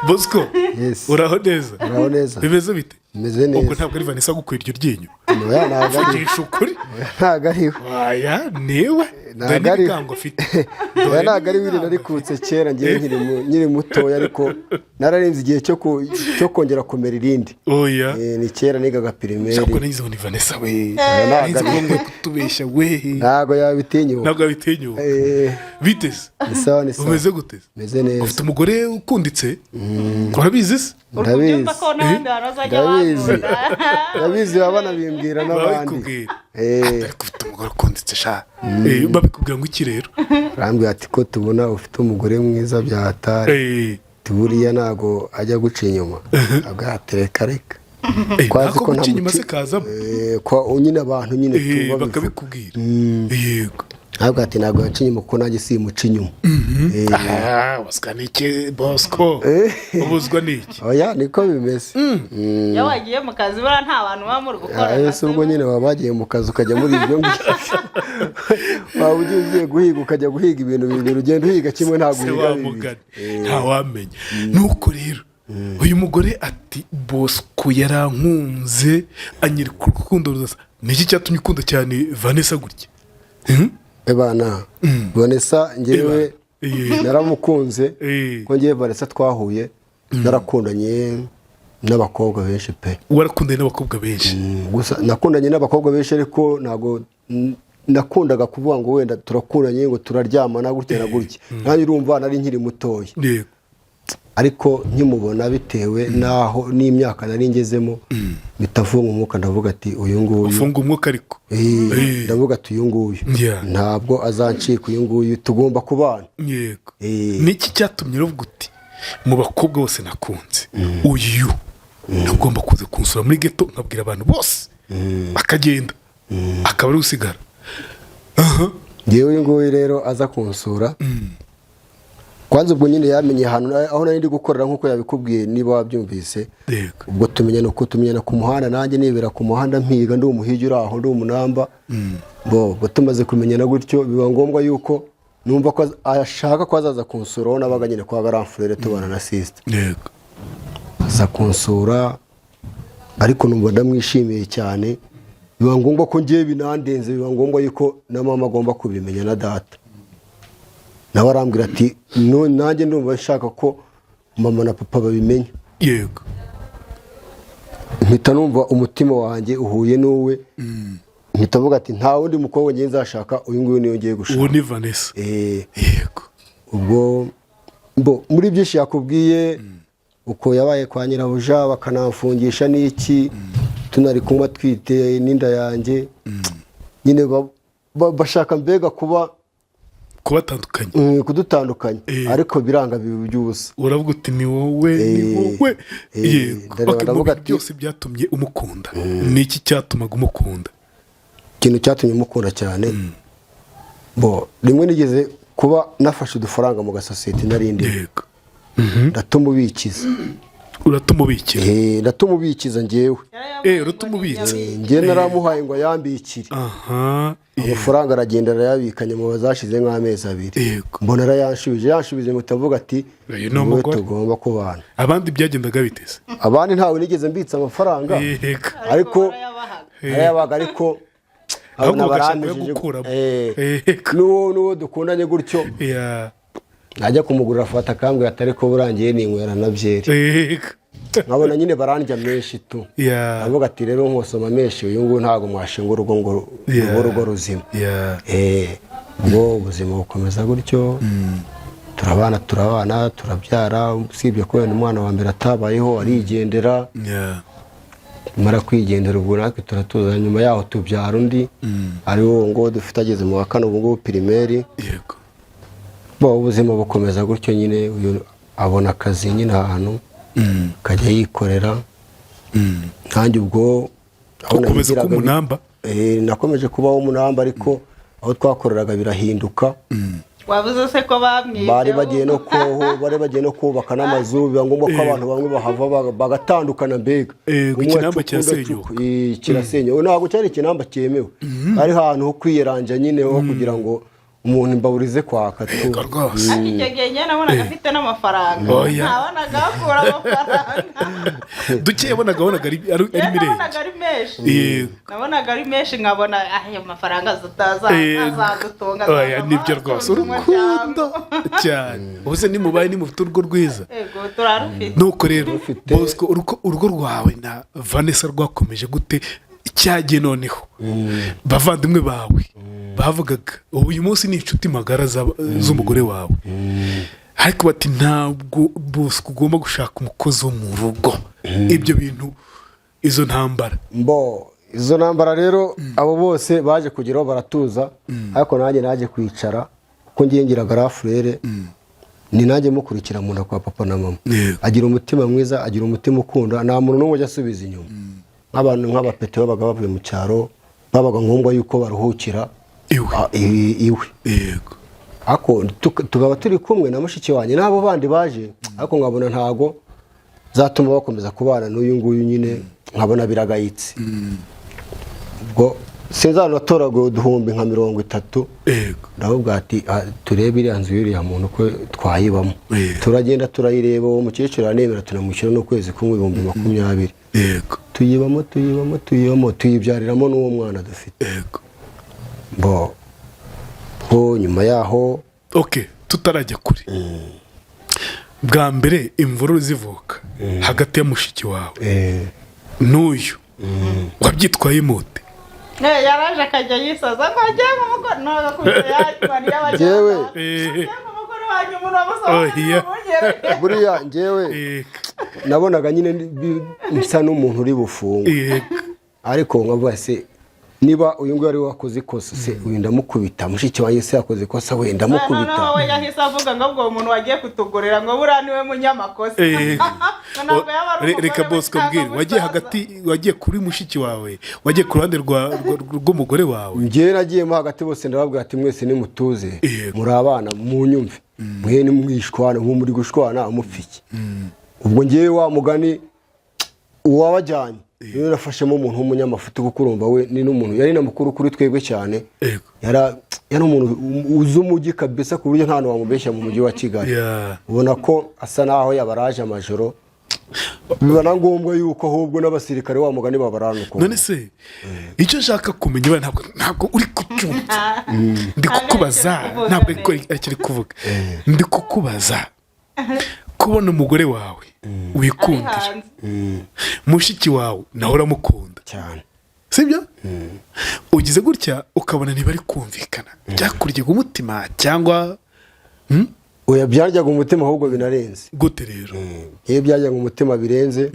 Bosco. Yes. Uraho neza? Uraho neza. Bimeze bite? Bimeze Ubwo neza. ntabwo ari Vanessa gukwira iryo ryinyo? Oya, ntabwo ari. Vugisha ukuri. Ntabwo ari we. Aya niwe, dore Ntabwo ari we. n'ibigango afite. Oya, ntabwo ari we. Narikutse kera ngewe nkiri mutoya, ariko nararenze igihe cyo kongera kumera irindi. Oya. Ni kera nigaga primaire. Shaka nagize ngo ni Vanessa we. Oya, ntabwo Nagize ari ngo nkwiye kutubeshya we. Ntabwo yabitinyuka. Ntabwo yabitinyuka. Biteze? Ni sawa, ni sawa. Umeze gute? Meze neza. Ufite umugore ukunditse, urabizi se? Uri kubyumva Ndabizi. ko n'abandi bantu bazajya Ndabizi. bankunda. Ndabizi, baba banabimbwira n'abandi. Babikubwira? Ariko ufite umugore ukunditse sha. Babikubwira ngo iki rero? Arambwira ati: "Ko tubona ufite umugore mwiza bya hatari, buriya ntabwo ajya guca inyuma?" Avuga ati: "Reka reka." Ko azi Ntako ko nta guca inyuma se kazamo? Kwa nyine abantu nyine tuba bivuga. Bakabikubwira, yego. Ntabwo, ati: "Ntabwo yaca inyuma kuko nanjye simuca inyuma." Ah, ubuzwa n'iki, Bosco? Ubuzwa n'iki? Oya, niko bimeze. Iyo wagiye mu kazi, buriya nta bantu baba muri gukora Ah, ese ubwo nyine waba wagiye mu kazi ukajya muri ibyo ngibyo, waba ugiye guhiga, ukajya guhiga ibintu bibiri, ugenda uhiga kimwe, ntabwo Se uhiga wa bibiri. mugani, ntawamenya. Nuko rero uyu mugore ati: "Bosco yarankunze, anyereka urukundo rudasa." Ni iki cyatumye ukunda cyane Vanessa gutya? Hmm? Ebana, Vanessa ngewe naramukunze ko ngewe Vanessa twahuye narakundanye n'abakobwa benshi pe. Warakundanye n'abakobwa benshi? Gusa nakundanye n'abakobwa benshi, ariko ntabwo nakundaga kuvuga ngo wenda turakundanye, ngo turaryamana gutya na gutya. Nanjye urumva nari nkiri mutoya. Ariko nkimubona, bitewe n'aho n'imyaka nari ngezemo, mpita mfunga umwuka, ndavuga ati: "Uyu nguyu." Ufunga umwuka ariko. Ndavuga ati: "Uyu nguyu ntabwo azancika, uyu nguyu tugomba kubana." Niki cyatumye uvuga uti: "Mu bakobwa bose nakunze, uyu ntagomba kuza kunsura muri ghetto, nkabwira abantu bose akagenda, akaba ari usigara"? Aha. Ngewe uyu nguyu rero aza kunsura, kwanza ubwo nyine yamenye ahantu aho nari ndi gukorera, nk'uko yabikubwiye niba wabyumvise. Ubwo tumenyana uko tumenyana ku muhanda, nanjye nibera ku muhanda mpiga, ndi umuhigi uri aho, ndi umunamba bo. Ubwo tumaze kumenyana gutyo, biba ngombwa yuko numva ko ashaka ko azaza kunsura aho nabaga nyine kwa grand frère, tubana na sister. Aza kunsura, ariko numva ndamwishimiye cyane. Biba ngombwa ko ngewe binandenze, biba ngombwa yuko na mama agomba kubimenya na data. Nawe arambwira ati: "Nanjye ndumva nshaka ko mama na papa babimenya." Mpita numva umutima wanjye uhuye n'uwe, mpita mvuga ati: "Nta wundi mukobwa ngiye nzashaka, uyu nguyu niyo ngiye gushaka." Uwo ni Vanessa? Yego. Ubwo mbo muri byinshi yakubwiye uko yabaye kwa nyirabuja, bakanamfungisha n'iki, tunari kunywa twite n'inda yanjye nyine, bashaka mbega kuba kubatandukanye. Kudutandukanya. Ariko biranga, biba iby'ubusa. Uravuga uti: "Ni wowe, ni wowe." Ndareba Okay, mu ndavuga bintu ati- byose byatumye umukunda, ni iki cyatumaga umukunda? Ikintu cyatumye mukunda cyane, bo rimwe nigeze kuba nafashe udufaranga mu gasosiyete nari ndimo, ndatumubikiza. Uratumubikira? Ndatumubikira njyewe. Uratumubitsa. Njyewe naramuhaye ngo ayambikire. Amafaranga aragenda arayabika, nyuma zashize nk'amezi 2, mbona arayanshubije. Yanshubije mpita mvuga ati: Uyu ni "Wowe umugore. tugomba kubana." Abandi byagendaga biteze? Abandi ntawe nigeze mbitsa amafaranga. Ariko barayabahaga. arayabaga, ariko Ahubwo abona bagashaka barampejeje. kuyagukuramo. N'uwo dukundanye gutyo, najya kumugurira afata akambwira ati: "Ariko burangiye ninywera na byeri." Nkabona nyine barandya menshi tu. Avuga ati: "Rero nkosoma menshi, uyu nguyu ntabwo mwashinga urugo ngo rube urugo ruzima." Ubwo ubuzima bukomeza gutyo, turabana, turabana, turabyara, usibye ko wenda umwana wa mbere atabayeho, arigendera. Mara kwigendera, ubwo natwe turatuza. Nyuma yaho tubyara undi, ari wo ngo dufite ageze mu wa kane ubu ngubu primaire. Bo ubuzima bukomeza gutyo nyine, uyu abona akazi nyine ahantu akajya yikorera, nanjye ubwo aho Ukomeza nahigiraga kuba umunamba? Nakomeje kubaho umunamba, ariko aho twakoreraga birahinduka. Wabuze se ko bamwibye? Bari bagiye no kubaka n'amazu, biba ngombwa ko abantu bamwe bahava bagatandukana mbega. Yego, Umwe ikinamba acuka, undi kirasenyuka. acuka. Kirasenyuka, ntabwo cyari ikinamba cyemewe, ari ahantu ho kwiyeranja nyine, ho kugira ngo umuntu imbabura ize kwaka tu. Yego rwose. Ariko icyo gihe njye nabonaga afite n'amafaranga. Oya. Ntabonaga akura amafaranga. Duke yabonaga, wabonaga ari Njye mirenge. nabonaga ari menshi. Nabonaga ari menshi, nkabona ayo mafaranga azadutunga. Oya, nibyo rwose, urukundo cyane. Ubu se nimubaye nimufite urugo rwiza? Yego, turarufite. Nuko rero Rufite. Bosco, urugo rwawe na Vanessa rwakomeje gute? Cyagiye noneho bavandimwe bawe bavugaga, ubu uyu munsi ni inshuti magara z'umugore wawe, ariko bati ntabwo Bosco ugomba gushaka umukozi wo mu rugo. Ibyo bintu, izo ntambara? Mbo izo ntambara rero, abo bose baje kugeraho baratuza, ariko nanjye naje kwicara kuko ngiye ngira grand frère, ni nanjye mukurikira mu nda kwa papa na mama. Agira umutima mwiza, agira umutima ukunda, nta muntu n'umwe ujya asubiza inyuma. Nk'abantu nk'abapete babaga bavuye mu cyaro, babaga ngombwa yuko baruhukira iwe. Iwe. Ariko tukaba turi kumwe na mushiki wanjye n'abo bandi baje, ariko nkabona ntago zatuma bakomeza kubana n'uyu nguyu nyine, nkabona biragayitse. Ubwo sinzi ahantu natoraguye uduhumbi nka 30. Ndavuga ati: "Ah, turebe iriya nzu y'uriya muntu ko twayibamo." Turagenda turayireba, uwo mukecuru aranemera, tunamwishyura n'ukwezi kumwe 20,000. Tuyibamo, tuyibamo, tuyibamo, tuyibyariramo n'uwo mwana dufite. Bo bo nyuma yaho. Ok, tutarajya kure, bwa mbere imvururu zivuka hagati ya mushiki wawe n'uyu, wabyitwayemo ute? Yaraje akajya yisaza ngo agiye nk'umugore ntabwo akubita yakibana. Njyewe. Agiye nk'umugore wanjye, umuntu wamusaba Oh, yeah. Buriya njyewe nabonaga nyine nsa n'umuntu uri bufungwe, ariko nkavuga se niba uyu nguyu ari we wakoze ikosa, se uyu ndamukubita? Mushiki wanjye se yakoze ikosa, we ndamukubita? Noneho we yahise avuga ngo ubwo umuntu wagiye kutugurira ngo buriya niwe munyamakosa. Ngo ntabwo yaba ari umugore Reka we Bosco cyangwa mbwire, wagiye musaza. hagati, wagiye kuri mushiki wawe, wagiye ku ruhande rw'umugore wawe? Njyewe nagiyemo hagati, bose ndababwira ati: "Mwese nimutuze, muri abana, munyumve, mwe nimwishwana, ubu muri gushwana mupfiki." Ubwo ngewe wa mugani uwabajyanye rero nafashemo umuntu w'umunyamafuti, kuko urumva we ni n'umuntu yari na mukuru kuri twebwe cyane. Yari umuntu uzi umujyi kabisa, ku buryo nta hantu wamubeshya mu mujyi wa Kigali. Ubona ko asa naho yabaraje amajoro, biba na ngombwa yuko ahubwo n'abasirikare wa mugani babarana ukuntu. None se icyo nshaka kumenya, wenda ntabwo uri kucyumva, ndi kukubaza. Ntabwo Ntabwo ari ariko akiri kuvuga, ndi kukubaza kubona umugore wawe Ari wikundira, hanze. mushiki wawe nawe uramukunda Cyane. Sibyo? Ugize gutya ukabona ntibari kumvikana, byakuryaga umutima cyangwa? Oya, byaryaga umutima ahubwo binarenze. Gute rero? Iyo byaryaga umutima birenze,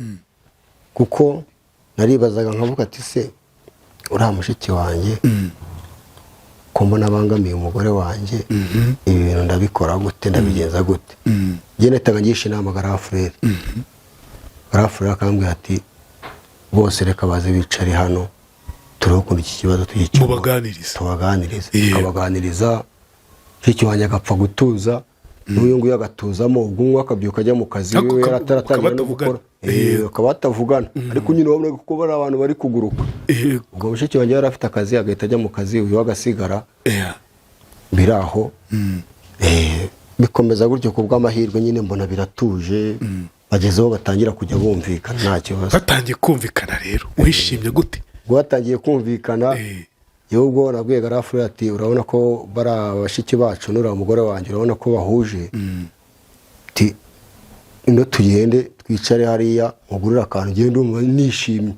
kuko naribazaga nkavuga ati: "Se uriya mushiki wanjye ko mbona abangamiye umugore wanjye, ibi bintu ndabikora gute, ndabigenza gute?" Njye nahitaga ngisha inama grand frère. Grand frère akambwira ati: "Bose reka baze bicare hano, turebe ukuntu iki kibazo tugikemura." Mubaganirize. Tubaganirize. Tukabaganiriza, mushiki wanjye agapfa gutuza, n'uyu nguyu agatuzamo. Ubwo umwe akabyuka ajya mu kazi, Ariko we yarataratangira no bakaba gukora. Bakaba batavugana, ariko nyine urabona ko bari abantu bari kuguruka. Ubwo mushiki wanjye yari afite akazi, agahita ajya mu kazi, uyu we agasigara biri aho. Bikomeza gutyo, ku bw'amahirwe nyine mbona biratuje, bagezeho batangira kujya bumvikana nta kibazo. Batangiye kumvikana rero wishimye gute? Ubwo batangiye kumvikana, yewe ubwo nabwiye grand frère ati: "Urabona ko bari abashiki bacu n'uriya mugore wanjye, urabona ko bahuje, ati ino tugende twicare hariya, mugurire akantu, ngende ndumva nishimye."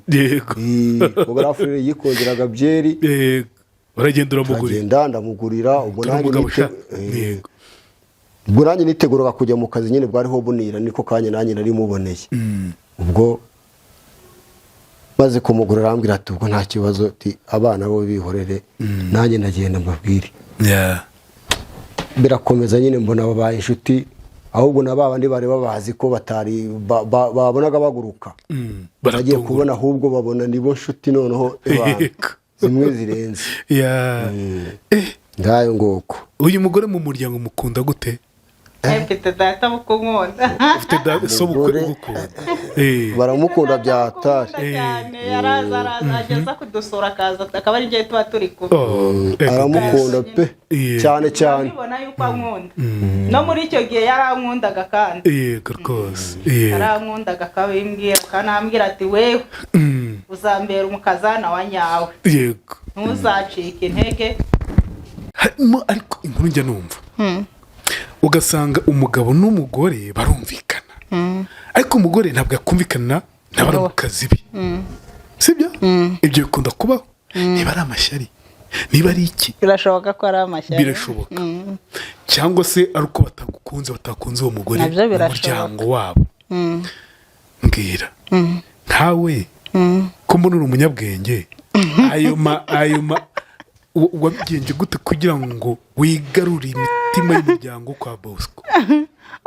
Ubwo grand frère yikongeraga byeri. Yego, uragenda uramugurira. Turagenda ndamugurira, ubwo nanjye Umugabo sha. Ubwo nanjye niteguraga kujya mu kazi nyine, bwariho bunira, niko kanya nanjye nari muboneye. Ubwo maze kumugurira arambwira ati: "Ubwo nta kibazo," ati: "Abana bo bihorere, nanjye ndagenda mbabwire." Birakomeza nyine, mbona babaye inshuti, ahubwo na ba bandi bari babazi ko batari babonaga baguruka, bagiye Baratungurwa. kubona ahubwo babona nibo nshuti noneho, zimwe zirenze. Ngayo nguko. Uyu mugore mu muryango mukunda gute? Mfite data bukunkunda. Ufite so bukwe Umugore. ugukunda. Baramukunda bya hatari. Aramukunda cyane, araza araza ageza kudusura, akaza akaba ari njye tuba turi kumwe. Oh, ego. Aramukunda pe. Cyane cyane. Ndabibona yuko ankunda, no muri icyo gihe yarankundaga kandi. Yego rwose, yego. Yarankundaga, akabimbwira, akanambwira ati: "Wewe uzambera umukazana wa nyawe, ntuzacike intege." Harimo ariko inkuru njya numva, ugasanga umugabo n'umugore barumvikana, ariko umugore ntabwo yakumvikana na baramukazi be, sibyo? Ibyo bikunda kubaho, niba ari amashyari, niba ari iki? Birashoboka ko ari amashyari. Birashoboka, cyangwa se ari uko batagukunze, batakunze uwo mugore Nabyo mu birashoboka. muryango wabo. Mbwira nkawe, ko mbona uri umunyabwenge, ayo ma wabigenje gute kugira ngo wigarure imitima y'umuryango kwa Bosco?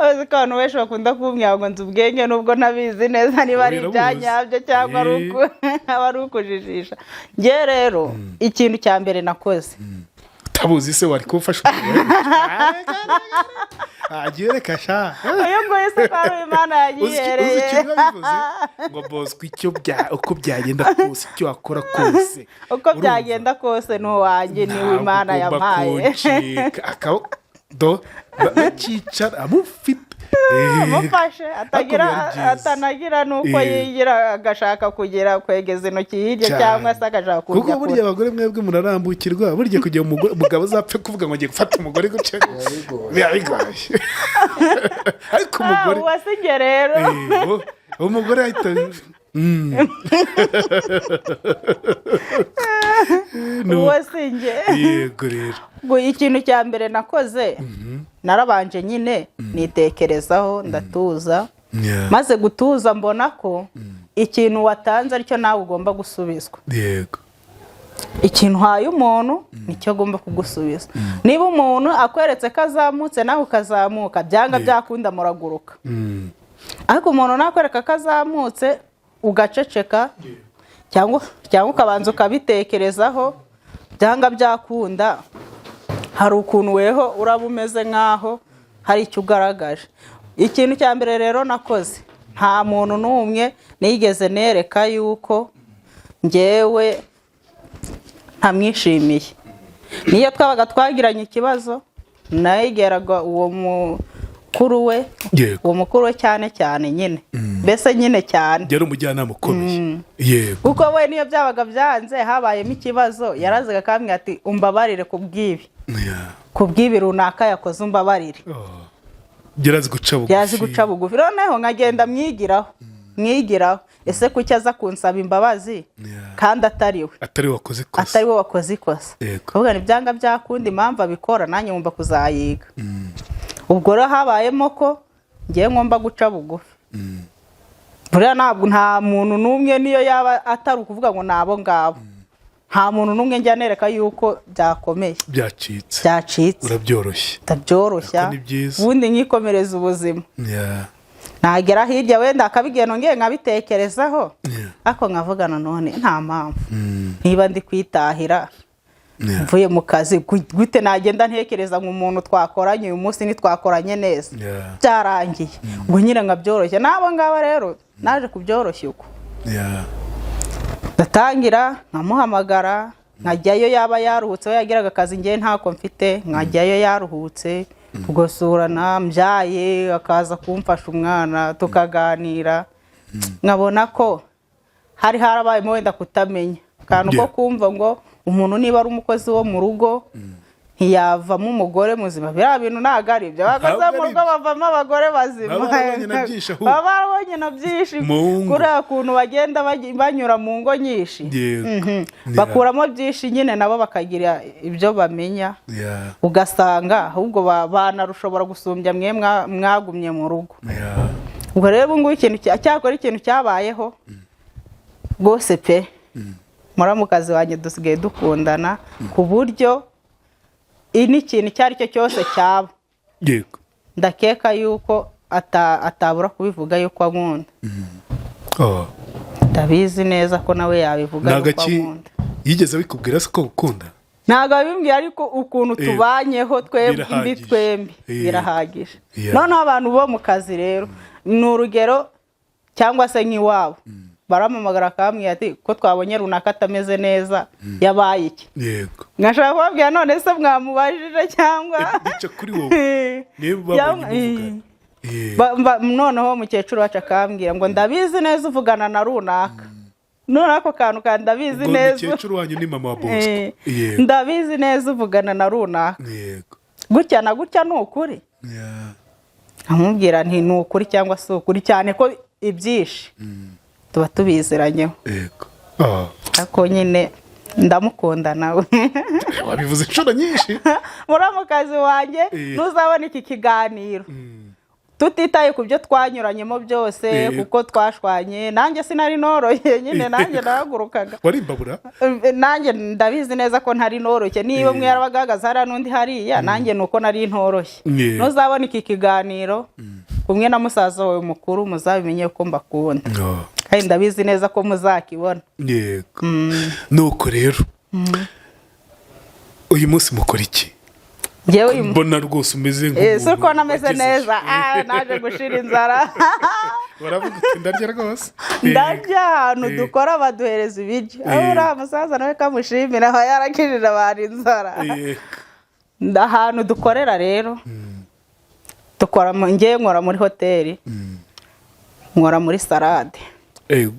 Uzi ko abantu benshi bakunda kumbwira ngo nzi ubwenge, nubwo ntabizi neza niba ari Birabuzi. ibyanyabyo cyangwa ari aba ari ukujijisha. Njye rero ikintu cya mbere nakoze, Utabuzi se wari kuwufasha umugore? Agiye, reka sha. Uyu nguyu se ko ari Imana Uzi icyo yagihereye? Uzi icyo biba bivuze ngo Bosco, icyo bya uko byagenda kose, icyo wakora kose, Uko urumva? byagenda kose ni uwanjye, niwe Ntabwo Imana ugomba yampaye. kuncika. Do bakicara amufite. Amufashe atagira Ariko biba ari byiza. atanagira n'uko yigira, agashaka kugira kwegeza intoki hirya Cyane. cyangwa se agashaka Kuko kujya burya kure. abagore mwebwe murarambukirwa. Burya kugira umugabo azapfe kuvuga ngo ngiye gufata umugore gutya biba bigoye, ariko umugore Uwo si njye rero. Umugore ahita. Uwo si njye. Yego rero. Ngo ikintu cya mbere nakoze, narabanje nyine nitekerezaho, ndatuza. Maze gutuza, mbona ko ikintu watanze aricyo nawe ugomba gusubizwa. Ikintu uhaye umuntu nicyo agomba kugusubiza. Niba umuntu akweretse ko azamutse, nawe ukazamuka, byanga byakunda muraguruka. Ariko umuntu nakwereka ko azamutse ugaceceka, cyangwa ukabanza ukabitekerezaho, byanga byakunda hari ukuntu weho uraba umeze nk'aho hari icyo ugaragaje. Ikintu cya mbere rero nakoze, nta muntu n'umwe nigeze nereka yuko ngewe ntamwishimiye. Niyo twabaga twagiranye ikibazo, nayegeraga uwo mukuru we, uwo mukuru we cyane cyane nyine, mbese nyine cyane. Yari umujyanama ukomeye, yego. Kuko we niyo byabaga byanze, habayemo ikibazo, yarazaga akambwira ati: "Umbabarire ku bw'ibi, ku bw'ibi runaka yakoze, umbabarire." Oh. Yarazi guca bugufi. Yazi guca bugufi. Noneho nkagenda mwigiraho, mwigiraho. Ese kuki aza kunsaba imbabazi kandi atari we Atari we wakoze ikosa? Atari we wakoze ikosa. Kuvuga ni byanga byakunda, impamvu abikora nanjye ngomba kuzayiga. Ubwo rero habayemo ko ngewe ngomba guca bugufi. Buriya ntabwo nta muntu n'umwe, niyo yaba atari ukuvuga ngo ni abo ngabo, nta muntu n'umwe njya nereka yuko byakomeye. Byacitse. Byacitse. Urabyoroshye. Ndabyoroshya. Ariko ni byiza. Ubundi nkikomereza ubuzima. Nagera hirya wenda akabigenda, ngiye nkabitekerezaho, ariko nkavuga nanone nta mpamvu, niba ndi kwitahira mvuye mu kazi, gute nagenda ntekereza ngo umuntu twakoranye uyu munsi ntitwakoranye neza? Byarangiye. Ubwo nyine nkabyoroshya. N'abo ngabo rero naje kubyoroshya uko ndatangira nkamuhamagara, nkajyayo yaba yaruhutse. We yagiraga akazi, ngewe ntako mfite, nkajyayo yaruhutse, tugasurana, mbyaye akaza kumfasha umwana, tukaganira, nkabona ko hari harabayemo wenda kutamenya akantu ko kumva ngo umuntu niba ari umukozi wo mu rugo ntiyavamo umugore muzima. Biriya bintu ntabwo ari ibyo. Abakozi bo Ntabwo mu ari rugo bavamo abagore bazima. Baba barabonye na byinshi ahubwo. Baba barabonye na byinshi. Mu ngo. Kuriya kuntu bagenda banyura mu ngo nyinshi, Bakuramo byinshi nyine, nabo bakagira ibyo bamenya, ugasanga ahubwo banarushobora gusumbya mwe mwagumye mu rugo. Ubwo rero ubu ngubu ikintu cyakora, ikintu cyabayeho rwose pe, muramukazi wanjye dusigaye dukundana ku buryo n'ikintu icyo ari cyo cyose cyaba, ndakeka yuko atabura kubivuga yuko ankunda. Oh. Ndabizi neza ko nawe yabivuga Ni yuko agaki ankunda. Yigeze abikubwira se ko gukunda? Ntabwo abimbwiye, ariko ukuntu tubanyeho twembi Birahagije. twembi birahagije. Noneho abantu bo mu kazi rero, ni urugero, cyangwa se nk'iwabo barampamagara akambwira ati: "Ko twabonye runaka atameze neza, yabaye iki?" Nkashaka kubabwira: "None se mwamubajije?" Cyangwa Bica kuri wowe niba babonye muvugana. Noneho umukecuru wacu akambwira ngo: "Ndabizi neza uvugana na runaka." Noneho ako kantu ka "ndabizi Ubwo neza". umukecuru wanyu ni mama wa Bosco? "Ndabizi neza uvugana na runaka gutya na gutya, ni ukuri?" Amubwira nti: "Ni ukuri cyangwa si ukuri?" Cyane ko ibyinshi tuba tubiziranyeho. Ariko nyine ndamukunda nawe. Wabivuze inshuro nyinshi. Muramukazi wanjye, ntuzabona iki kiganiro, tutitaye ku byo twanyuranyemo byose, kuko twashwanye, nanjye sinari noroshye nyine, nanjye nahagurukaga. Wari imbabura. Nanjye ndabizi neza ko ntari noroshye. Niba umwe yarabaga ahagaze hariya n'undi hariya, nanjye ni uko nari ntoroshye. Ntuzabona iki kiganiro kumwe na musaza wawe mukuru, muzabimenye ko mbakunda, kandi ndabizi neza ko muzakibona. Yego, nuko rero uyu munsi mukora iki? Njyewe uyu Mbona rwose umeze Si uko nameze wagezeyo. neza. Naje gushira inzara. Baravuga uti: "Ndarya rwose." Ndarya. Ahantu dukora baduhereza ibiryo. Aho uriya musaza nawe kamushimira, aba yarakijije abantu inzara. Ahantu dukorera rero, dukora njyewe nkora muri hoteli, nkora muri salade.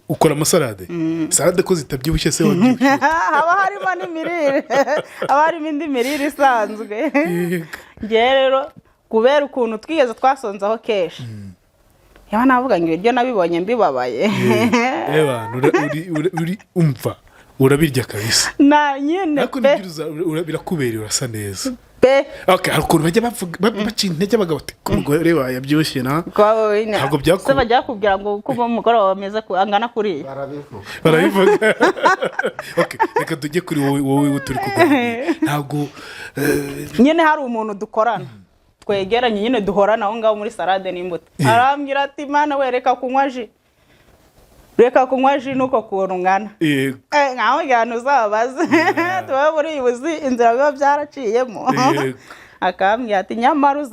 Ukora amasalade? Salade ko zitabyibushye se, wabyibushye? Haba harimo n'imirire, haba harimo indi mirire isanzwe. Ngewe rero kubera ukuntu twigeze twasonzaho kenshi, yaba navuga ngo ibiryo nabibonye mbibabaye. Eba, uri umva urabirya kabisa. Na nyine Ariko pe. nibyo birakubereye, urasa neza. Pe. Okay, hari ukuntu bajya bavuga baca intege abagabo bati ko umugore wawe yabyibushye na Ntabwo Se bajya bakubwira ngo uko umugore wawe ameze angana kuriya? Barabivuga. Barabivuga. Okay, reka tujye kuri wowe, wowe turi kuganira ntabwo Nyine hari umuntu dukorana, twegeranye nyine, duhorana aho ngaho muri salade n'imbuto, arambwira ati: "Mana we, reka kunywa jus, reka kunywa jus nuko kuntu ungana." Nkamubwira nti: "Uzabaze tuba muri iyi buzi inzira biba byaraciyemo." Akambwira ati: "Nyamara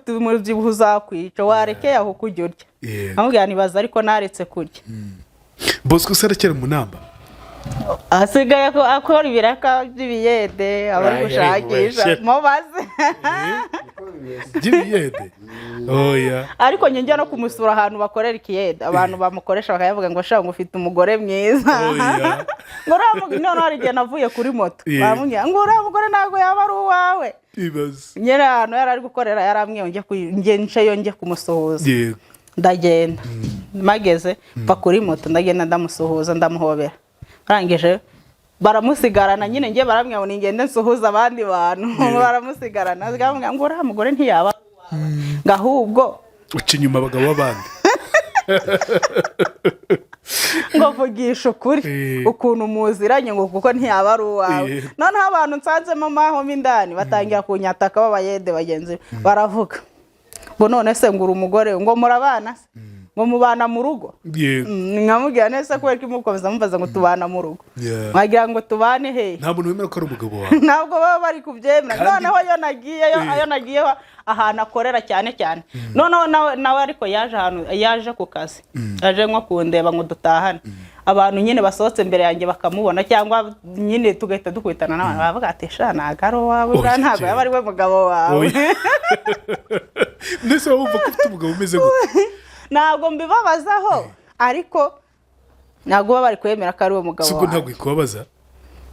umubyibuho uzakwica, warekeye aho kujya urya." Nkamubwira ntibaza, ariko naretse kurya. Bosco se aracyari mu namba? Asigaye akora ibiraka by'ibiyede, aba ari Ay, ay, gushakisha. shit. Mubaze. By'ibiyede? Oya. Ariko njye njya no kumusura ahantu bakorera ikiyede, abantu bamukoresha bakayavuga ngo: "Shaka ngo ufite umugore mwiza." Oya. Ngo uriya noneho hari igihe navuye kuri moto, baramubwira ngo: "Uriya mugore ntabwo yaba ari uwawe?" Ibaze. Nyine ahantu yari ari gukorera yarambwiye ngo njye nceyo njye kumusuhuza. Ndagenda, mageze mva kuri moto, ndagenda ndamusuhuza, ndamuhobera, arangije baramusigarana. Nyine njye barambwira ngo ningende nsuhuze abandi bantu, baramusigarana, baramubwira ngo: "Uriya mugore ntiyaba ari uwawe?" Ngo ahubwo Uca inyuma abagabo b'abandi. Ngo: "Vugisha ukuri ukuntu muziranye," ngo "kuko ntiyaba ari uwawe." Noneho abantu nsanzemo maho mo indani batangira kunyataka, b'abayede bagenzi be, baravuga ngo: "None se ngo uri umugore, ngo murabana se, ngo mubana mu rugo?" Nkamubwira neza kubera ko imukomeza mubaza ngo tubana mu rugo, wagira ngo tubane hehe? Nta muntu wemera ko ari umugabo wawe. Ntabwo baba bari kubyemera. Noneho iyo nagiyeyo, ayo nagiyeho ahantu akorera cyane cyane, noneho nawe ariko yaje ahantu, yaje ku kazi, aje nko kundeba ngo dutahane, abantu nyine basohotse imbere yanjye bakamubona, cyangwa nyine tugahita dukubitana n'abantu, baravuga ati: "Sha, ntabwo ari uwawe buriya, Oya, ntabwo yaba ari we mugabo wawe." Oya. Mbese wowe wumva ko ufite umugabo umeze gute? Ntabwo mbibabazaho, ariko ntabwo baba bari kwemera ko ari we mugabo Si ubwo wawe. ntabwo ikubabaza?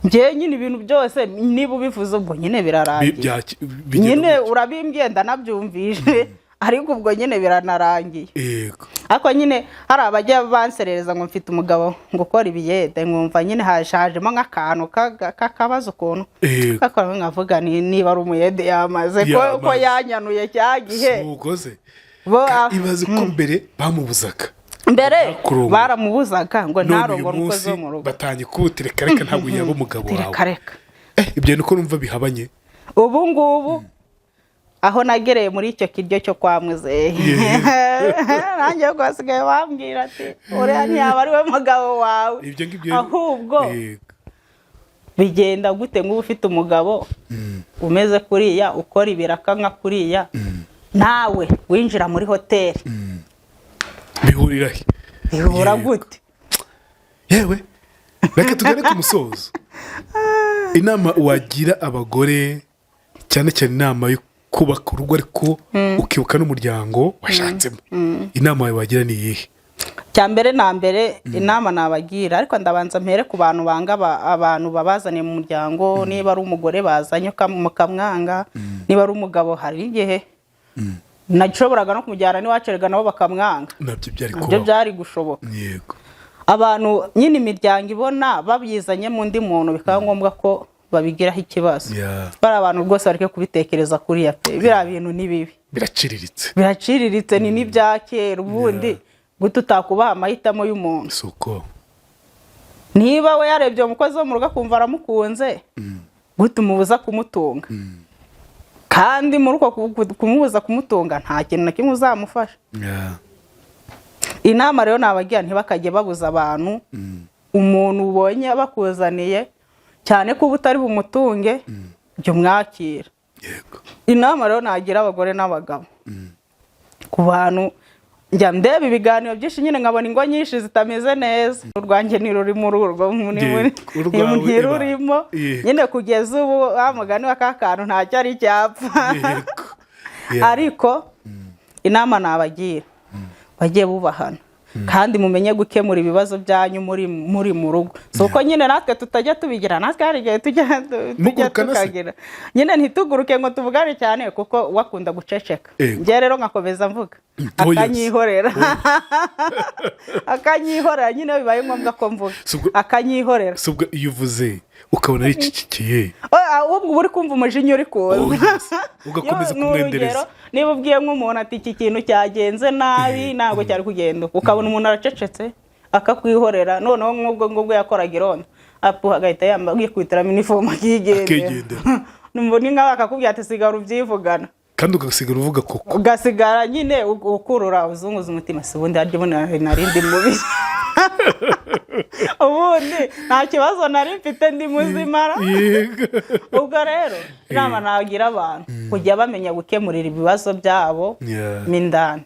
Njyewe nyine ibintu byose niba ubivuze ubwo nyine birarangiye. Bigenda Nyine gutyo. urabimbwiye, ndanabyumvise, ariko ubwo nyine biranarangiye. Ariko nyine hari abajya banserereza ngo mfite umugabo ngo ukora ibiyede, nkumva nyine hajemo nk'akantu k'akabazo ukuntu. Ariko nkavuga ni niba ari umuyede yamaze ko Yamaze. yanyanuye cya gihe. Si ubwo se? Bo Ibaze ko mbere bamubuzaga Mbere kurongora. baramubuzaga ngo None uyu ntarongore umukozi munsi wo mu rugo. batangiye kuwuti: "Reka reka, ntabwo yaba umugabo wawe." Reka reka. Ibyo ni uko numva bihabanye. Ubu ngubu aho nagereye muri icyo kiryo cyo kwa muzehe, nanjye ubwo basigaye bambwira ati: "Uriya ntiyaba ari we mugabo wawe." Ibyo ngibyo. Ahubwo Bigenda gute nk'uba ufite umugabo umeze kuriya, ukora ibiraka nka kuriya, nawe winjira muri hoteli? Bihurira he? Bihura gute? Yewe, reka tugane ku musozo. Inama wagira abagore, cyane cyane inama yo kubaka urugo ariko ukibuka n'umuryango washatsemo, inama yawe wagira ni iyihe? Cya mbere na mbere, inama nabagira, ariko ndabanza mpere ku bantu banga abantu babazaniye mu muryango. Niba ari umugore bazanye mukamwanga, niba ari umugabo, hari igihe nashoboraga no kumujyana n'iwacu erega nabo bakamwanga. Nabyo byari Nabyo kubaho. byari gushoboka. Abantu nyine, imiryango ibona babyizanyemo undi muntu, bikaba ngombwa ko babigiraho ikibazo. Bari abantu rwose bareke kubitekereza kuriya pe. Biriya bintu ni bibi. Biraciriritse. Biraciriritse, ni n'ibya kera. Ubundi gute utakubaha amahitamo y'umuntu? Si uko. Niba we yarebye umukozi wo mu rugo akumva aramukunze, gute umubuza kumutunga? Kandi muri uko kumubuza kumutunga, nta kintu na kimwe uzamufasha. Inama rero nabagira, ntibakajye babuza abantu umuntu ubonye bakuzaniye, cyane ko uba utari bumutunge, jya umwakira. Inama rero nagira abagore n'abagabo, ku bantu njya ndeba ibiganiro byinshi nyine, nkabona ingo nyinshi zitameze neza. Urwanjye ntiruri muri urwo. Urwawe. Ntirurimo. Nyine kugeza ubu, wa mugani wa ka kantu, ntacyo ari cyapfa. Ariko inama nabagira, bagiye bubahana kandi mumenye gukemura ibibazo byanyu muri mu rugo. Si uko nyine natwe tutajya tubigira, natwe hari igihe tujya Mugurukana se? tukagira nyine, ntituguruke ngo tuvugane cyane, kuko wakunda guceceka. Njye rero nkakomeza mvuga, Oh, yes. akanyihorera, akanyihorera nyine. Bibaye ngombwa ko mvuga, akanyihorera. Si ubwo iyo uvuze ukabona yicicikiye? Oh, ahubwo uba uri kumva umujinya uri kuza. Oh, yes. Ugakomeza Yo, ni urugero, kumwendereza. Niba ubwiye nk'umuntu ati iki kintu cyagenze nabi, ntabwo cyari kugenda, ukabona umuntu aracecetse akakwihorera, noneho nk'ubwo ngubwo yakoraga irondo, apu, agahita yamba yikwitiramo inifomu akigendera. Akigendera. Numva ni nkaho akakubwira ati sigara ubyivugana. Kandi ugasigara uvuga koko. Ugasigara nyine ukurura, uzunguza umutima, si ubundi harya ubundi nari ndi mubi? Ubundi nta kibazo nari mfite, ndi muzima? Ubwo rero inama nagira abantu, kujya bamenya gukemurira ibibazo byabo mo indani.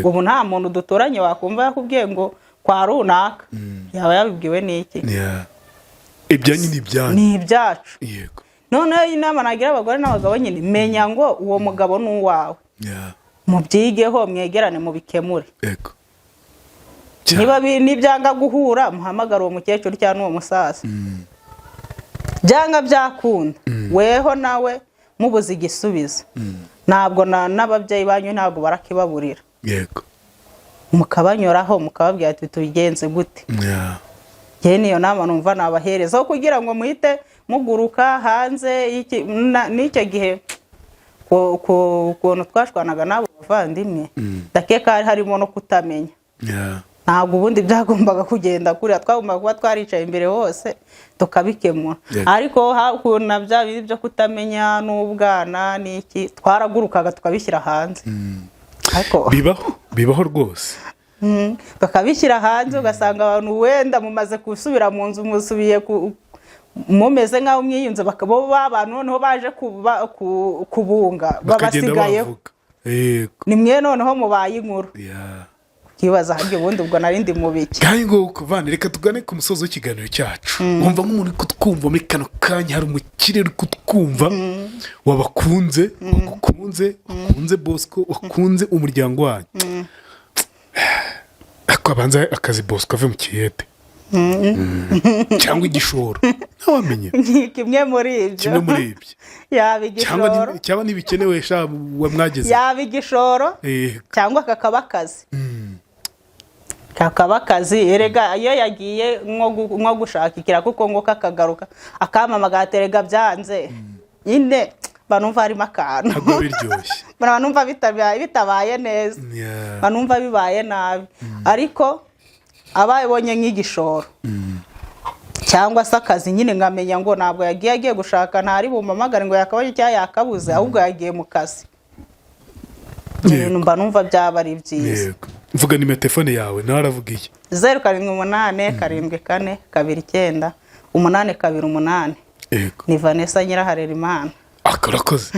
Ubu nta muntu duturanye wakumva yakubwiye ngo kwa runaka, yaba yabibwiwe n'iki? Ibyanyu ni ibyanyu. Ni ibyacu. Noneho inama nagira abagore n'abagabo nyine, menya ngo uwo mugabo ni uwawe, mubyigeho, mwegerane, mubikemure. Niba nibyanga guhura, muhamagare uwo mukecuru cyangwa n'uwo musaza. Byanga byakunda, weho nawe mubuze igisubizo, ntabwo n'ababyeyi banyu ntabwo barakibaburira. Mukabanyuraho, mukababwira ati tubigenze gute? Njyewe niyo nama numva nabahereza, aho kugira ngo muhite muguruka hanze n'icyo gihe ukuntu twashwanaga n'abo bavandimwe, ndakeka hari harimo no kutamenya. Ntabwo ubundi byagombaga kugenda kuriya, twagombaga kuba twaricaye imbere hose tukabikemura. Ariko hakuntu bya bindi byo kutamenya n'ubwana n'iki, twaragurukaga tukabishyira hanze, ariko Bibaho, bibaho rwose. Tukabishyira hanze, ugasanga abantu wenda mumaze gusubira mu nzu, musubiye mumeze nk'aho mwiyunze, bakaba ba bantu noneho baje kubunga Bakagenda babasigayeho. bavuga, yego. Ni mwe noneho mubaye inkuru. Ukibaza harya ubundi ubwo nari ndi mu biki? Ngaho ngo kuvana, reka tugane ku musozo w'ikiganiro cyacu. Wumva nk'umuntu uri kutwumva muri kano kanya, hari umukire uri kutwumva wabakunze, wagukunze, wakunze Bosco, wakunze umuryango wanyu, ariko abanza akazi Bosco ave mu kiyede cyangwa igishoro, ntawamenye. Kimwe muri ibyo. Kimwe muri ibyo. Yaba Cyangwa igishoro. Cyangwa ntibikenewe sha wa mwageze. Yaba igishoro cyangwa kakaba akazi, kakaba akazi. Erega iyo yagiye nko gushaka ikira, kuko ngo kakagaruka akampamagara ati erega byanze nyine, banumva harimo akantu. Ntabwo biryoshye. Banumva bitabaye neza. Banumva bibaye nabi, ariko abayibonye nk'igishoro cyangwa se akazi nyine, nkamenya ngo ntabwo yagiye agiye gushaka, ntari bumpamagare ngo yakabonye cyangwa yakabuze, ahubwo yagiye mu kazi. Ibyo bintu mba numva byaba ari byiza. Yego, mvuga nimero telefone yawe, nawe aravuga iye. 0787 74 28 28. Ni Vanessa Nyiraharerimana. Urakoze,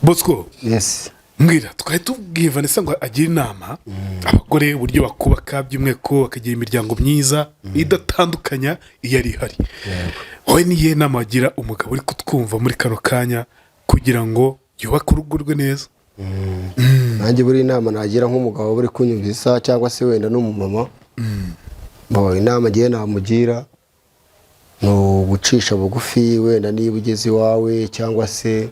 Bosco. Yes. Mbwira, twari tubwiye Vanessa ngo agire inama abagore uburyo bakubaka, by'umwihariko bakagira imiryango myiza idatandukanya iyo ari ihari. Wowe niyihe nama wagira umugabo uri kutwumva muri kano kanya kugira ngo yubake urugo rwe neza? Nanjye buri inama nagira nk'umugabo uri kunyumva isaha, cyangwa se wenda n'umumama, bo inama ngiye namugira ni ugucisha bugufi. Wenda niba ugeze iwawe cyangwa se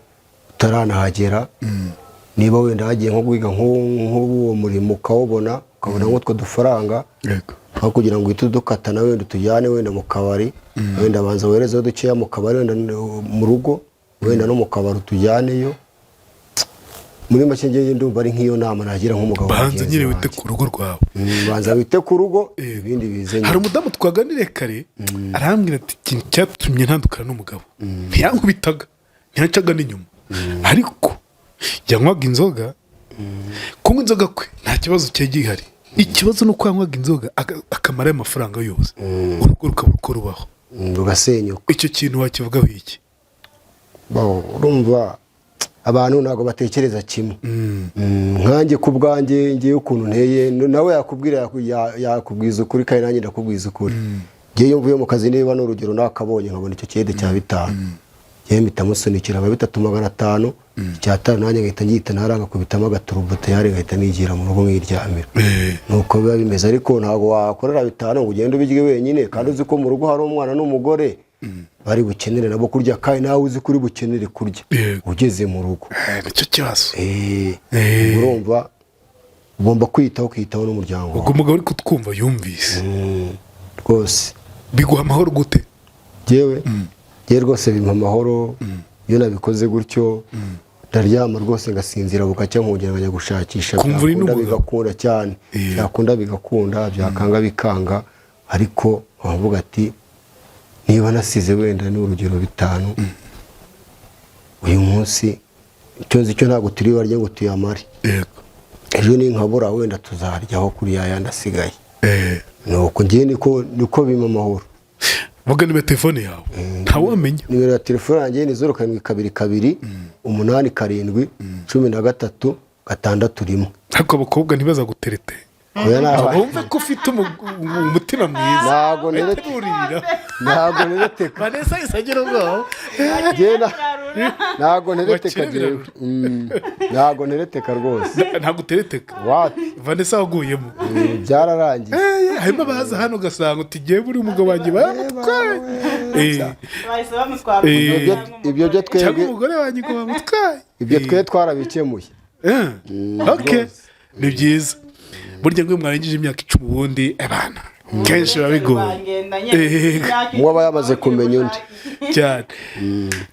utaranahagera, niba wenda hagiye nko guhiga nk'uwo murimo ukawubona, ukabona nk'utwo dufaranga, aho kugira ngo uhite udukata na wenda utujyane wenda mu kabari, wenda banza woherezeho dukeya mu kabari, wenda mu rugo, wenda no mu kabari utujyaneyo. Muri make, ngewe ndumva ari nk'iyo nama nagira nk'umugabo Banza mugenzi nyine wite wanjye. ku rugo rwawe. Banza wite ku rugo, ibindi bize Hari nyuma. umudamu twaganiriye kare, arambwira ati: "Ikintu cyatumye ntandukana n'umugabo, ntiyankubitaga, ntiyancaga n'inyuma, ariko yanywaga inzoga. Kunywa inzoga kwe nta kibazo cyari gihari, ikibazo ni uko yanywaga inzoga akamara amafaranga yose, urugo rukaba uko rubaho." Rugasenyuka. Icyo kintu wakivugaho iki? Bo, urumva abantu ntabwo batekereza kimwe. Nkanjye ku bwanjye, ngewe ukuntu nteye, nawe yakubwira, yakubwiza ukuri, kandi nanjye ndakubwiza ukuri. Ngewe iyo mvuye mu kazi, niba n'urugero nakabonye, nkabona icyo kiyede cya 5, ngewe mpita musunikira nka 3,500, icyatanu nanjye ngahita ngihita naranga kubitamo agaturubo, tayari ngahita nigira mu rugo nkiryamira. Nuko biba bimeze. Ariko ntabwo wakorera 5 ngo ugende ubirye wenyine, kandi uzi ko mu rugo hari umwana n'umugore bari bukenere nabo kurya, kandi nawe uzi ko uri bukenere kurya ugeze mu rugo. Nicyo kibazo. Urumva ugomba kwiyitaho, ukiyitaho n'umuryango Ubwo wawe. umugabo uri kutwumva yumvise. Rwose. Biguha amahoro gute? Yewe rwose bimpa amahoro. Iyo nabikoze gutyo, ndaryama rwose ngasinzira, bugacya nkongera nkajya gushakisha. Kumva uri Byakunda n'umugabo. bigakunda cyane. Byakunda bigakunda, byakanga bikanga, ariko wavuga ati: "Niba nasize wenda ni urugero 5 uyu munsi, icyo nzi cyo ntabwo turi barye ngo tuyamare. Ejo ninkabura, wenda tuzaryaho kuri ya yandi asigaye." Nuko ngewe niko bimpa amahoro. Vuga nimero telefone yawe, ntawamenya. Nimero ya telefone yanjye ni 0722 87 13 61. Ariko abakobwa ntibazaguterete. Oya, Bumve ko ufite umutima mwiza. Ntabwo Bahite buririra. Ntabwo nereteka. Vanessa yahise agira ubwoba. Njyewe ntabwo nereteka. Bakire. Njyewe ntabwo nereteka rwose. Ntabwo utereteka? Wapi. Vanessa waguyemo. Byararangiye. Harimo abaza hano ugasanga uti: "Ngewe buri umugabo wanjye baramutwaye." Bahise bamutwara. Ibyo byo Cyangwa twebwe umugore wanjye ngo bamutwaye. Ibyo twe twarabikemuye. Okay, ni byiza. Burya ngo iyo mwarangije imyaka 10, ubundi abana kenshi biba bigoye. Umwe aba yamaze kumenya undi. Cyane.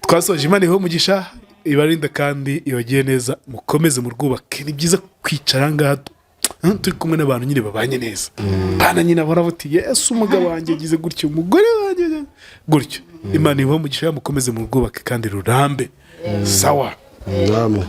Twasoje. Imana iho umugisha, ibarinda kandi ibagire neza, mukomeze murwubake. Ni byiza kwicara ngaha turi kumwe n'abantu nyine babanye neza, bana nyine bahora bati: "Yesu, umugabo wanjye agize gutyo, umugore wanjye gutyo." Imana ibahe umugisha, mukomeze murwubake kandi rurambe. Sawa. Namwe.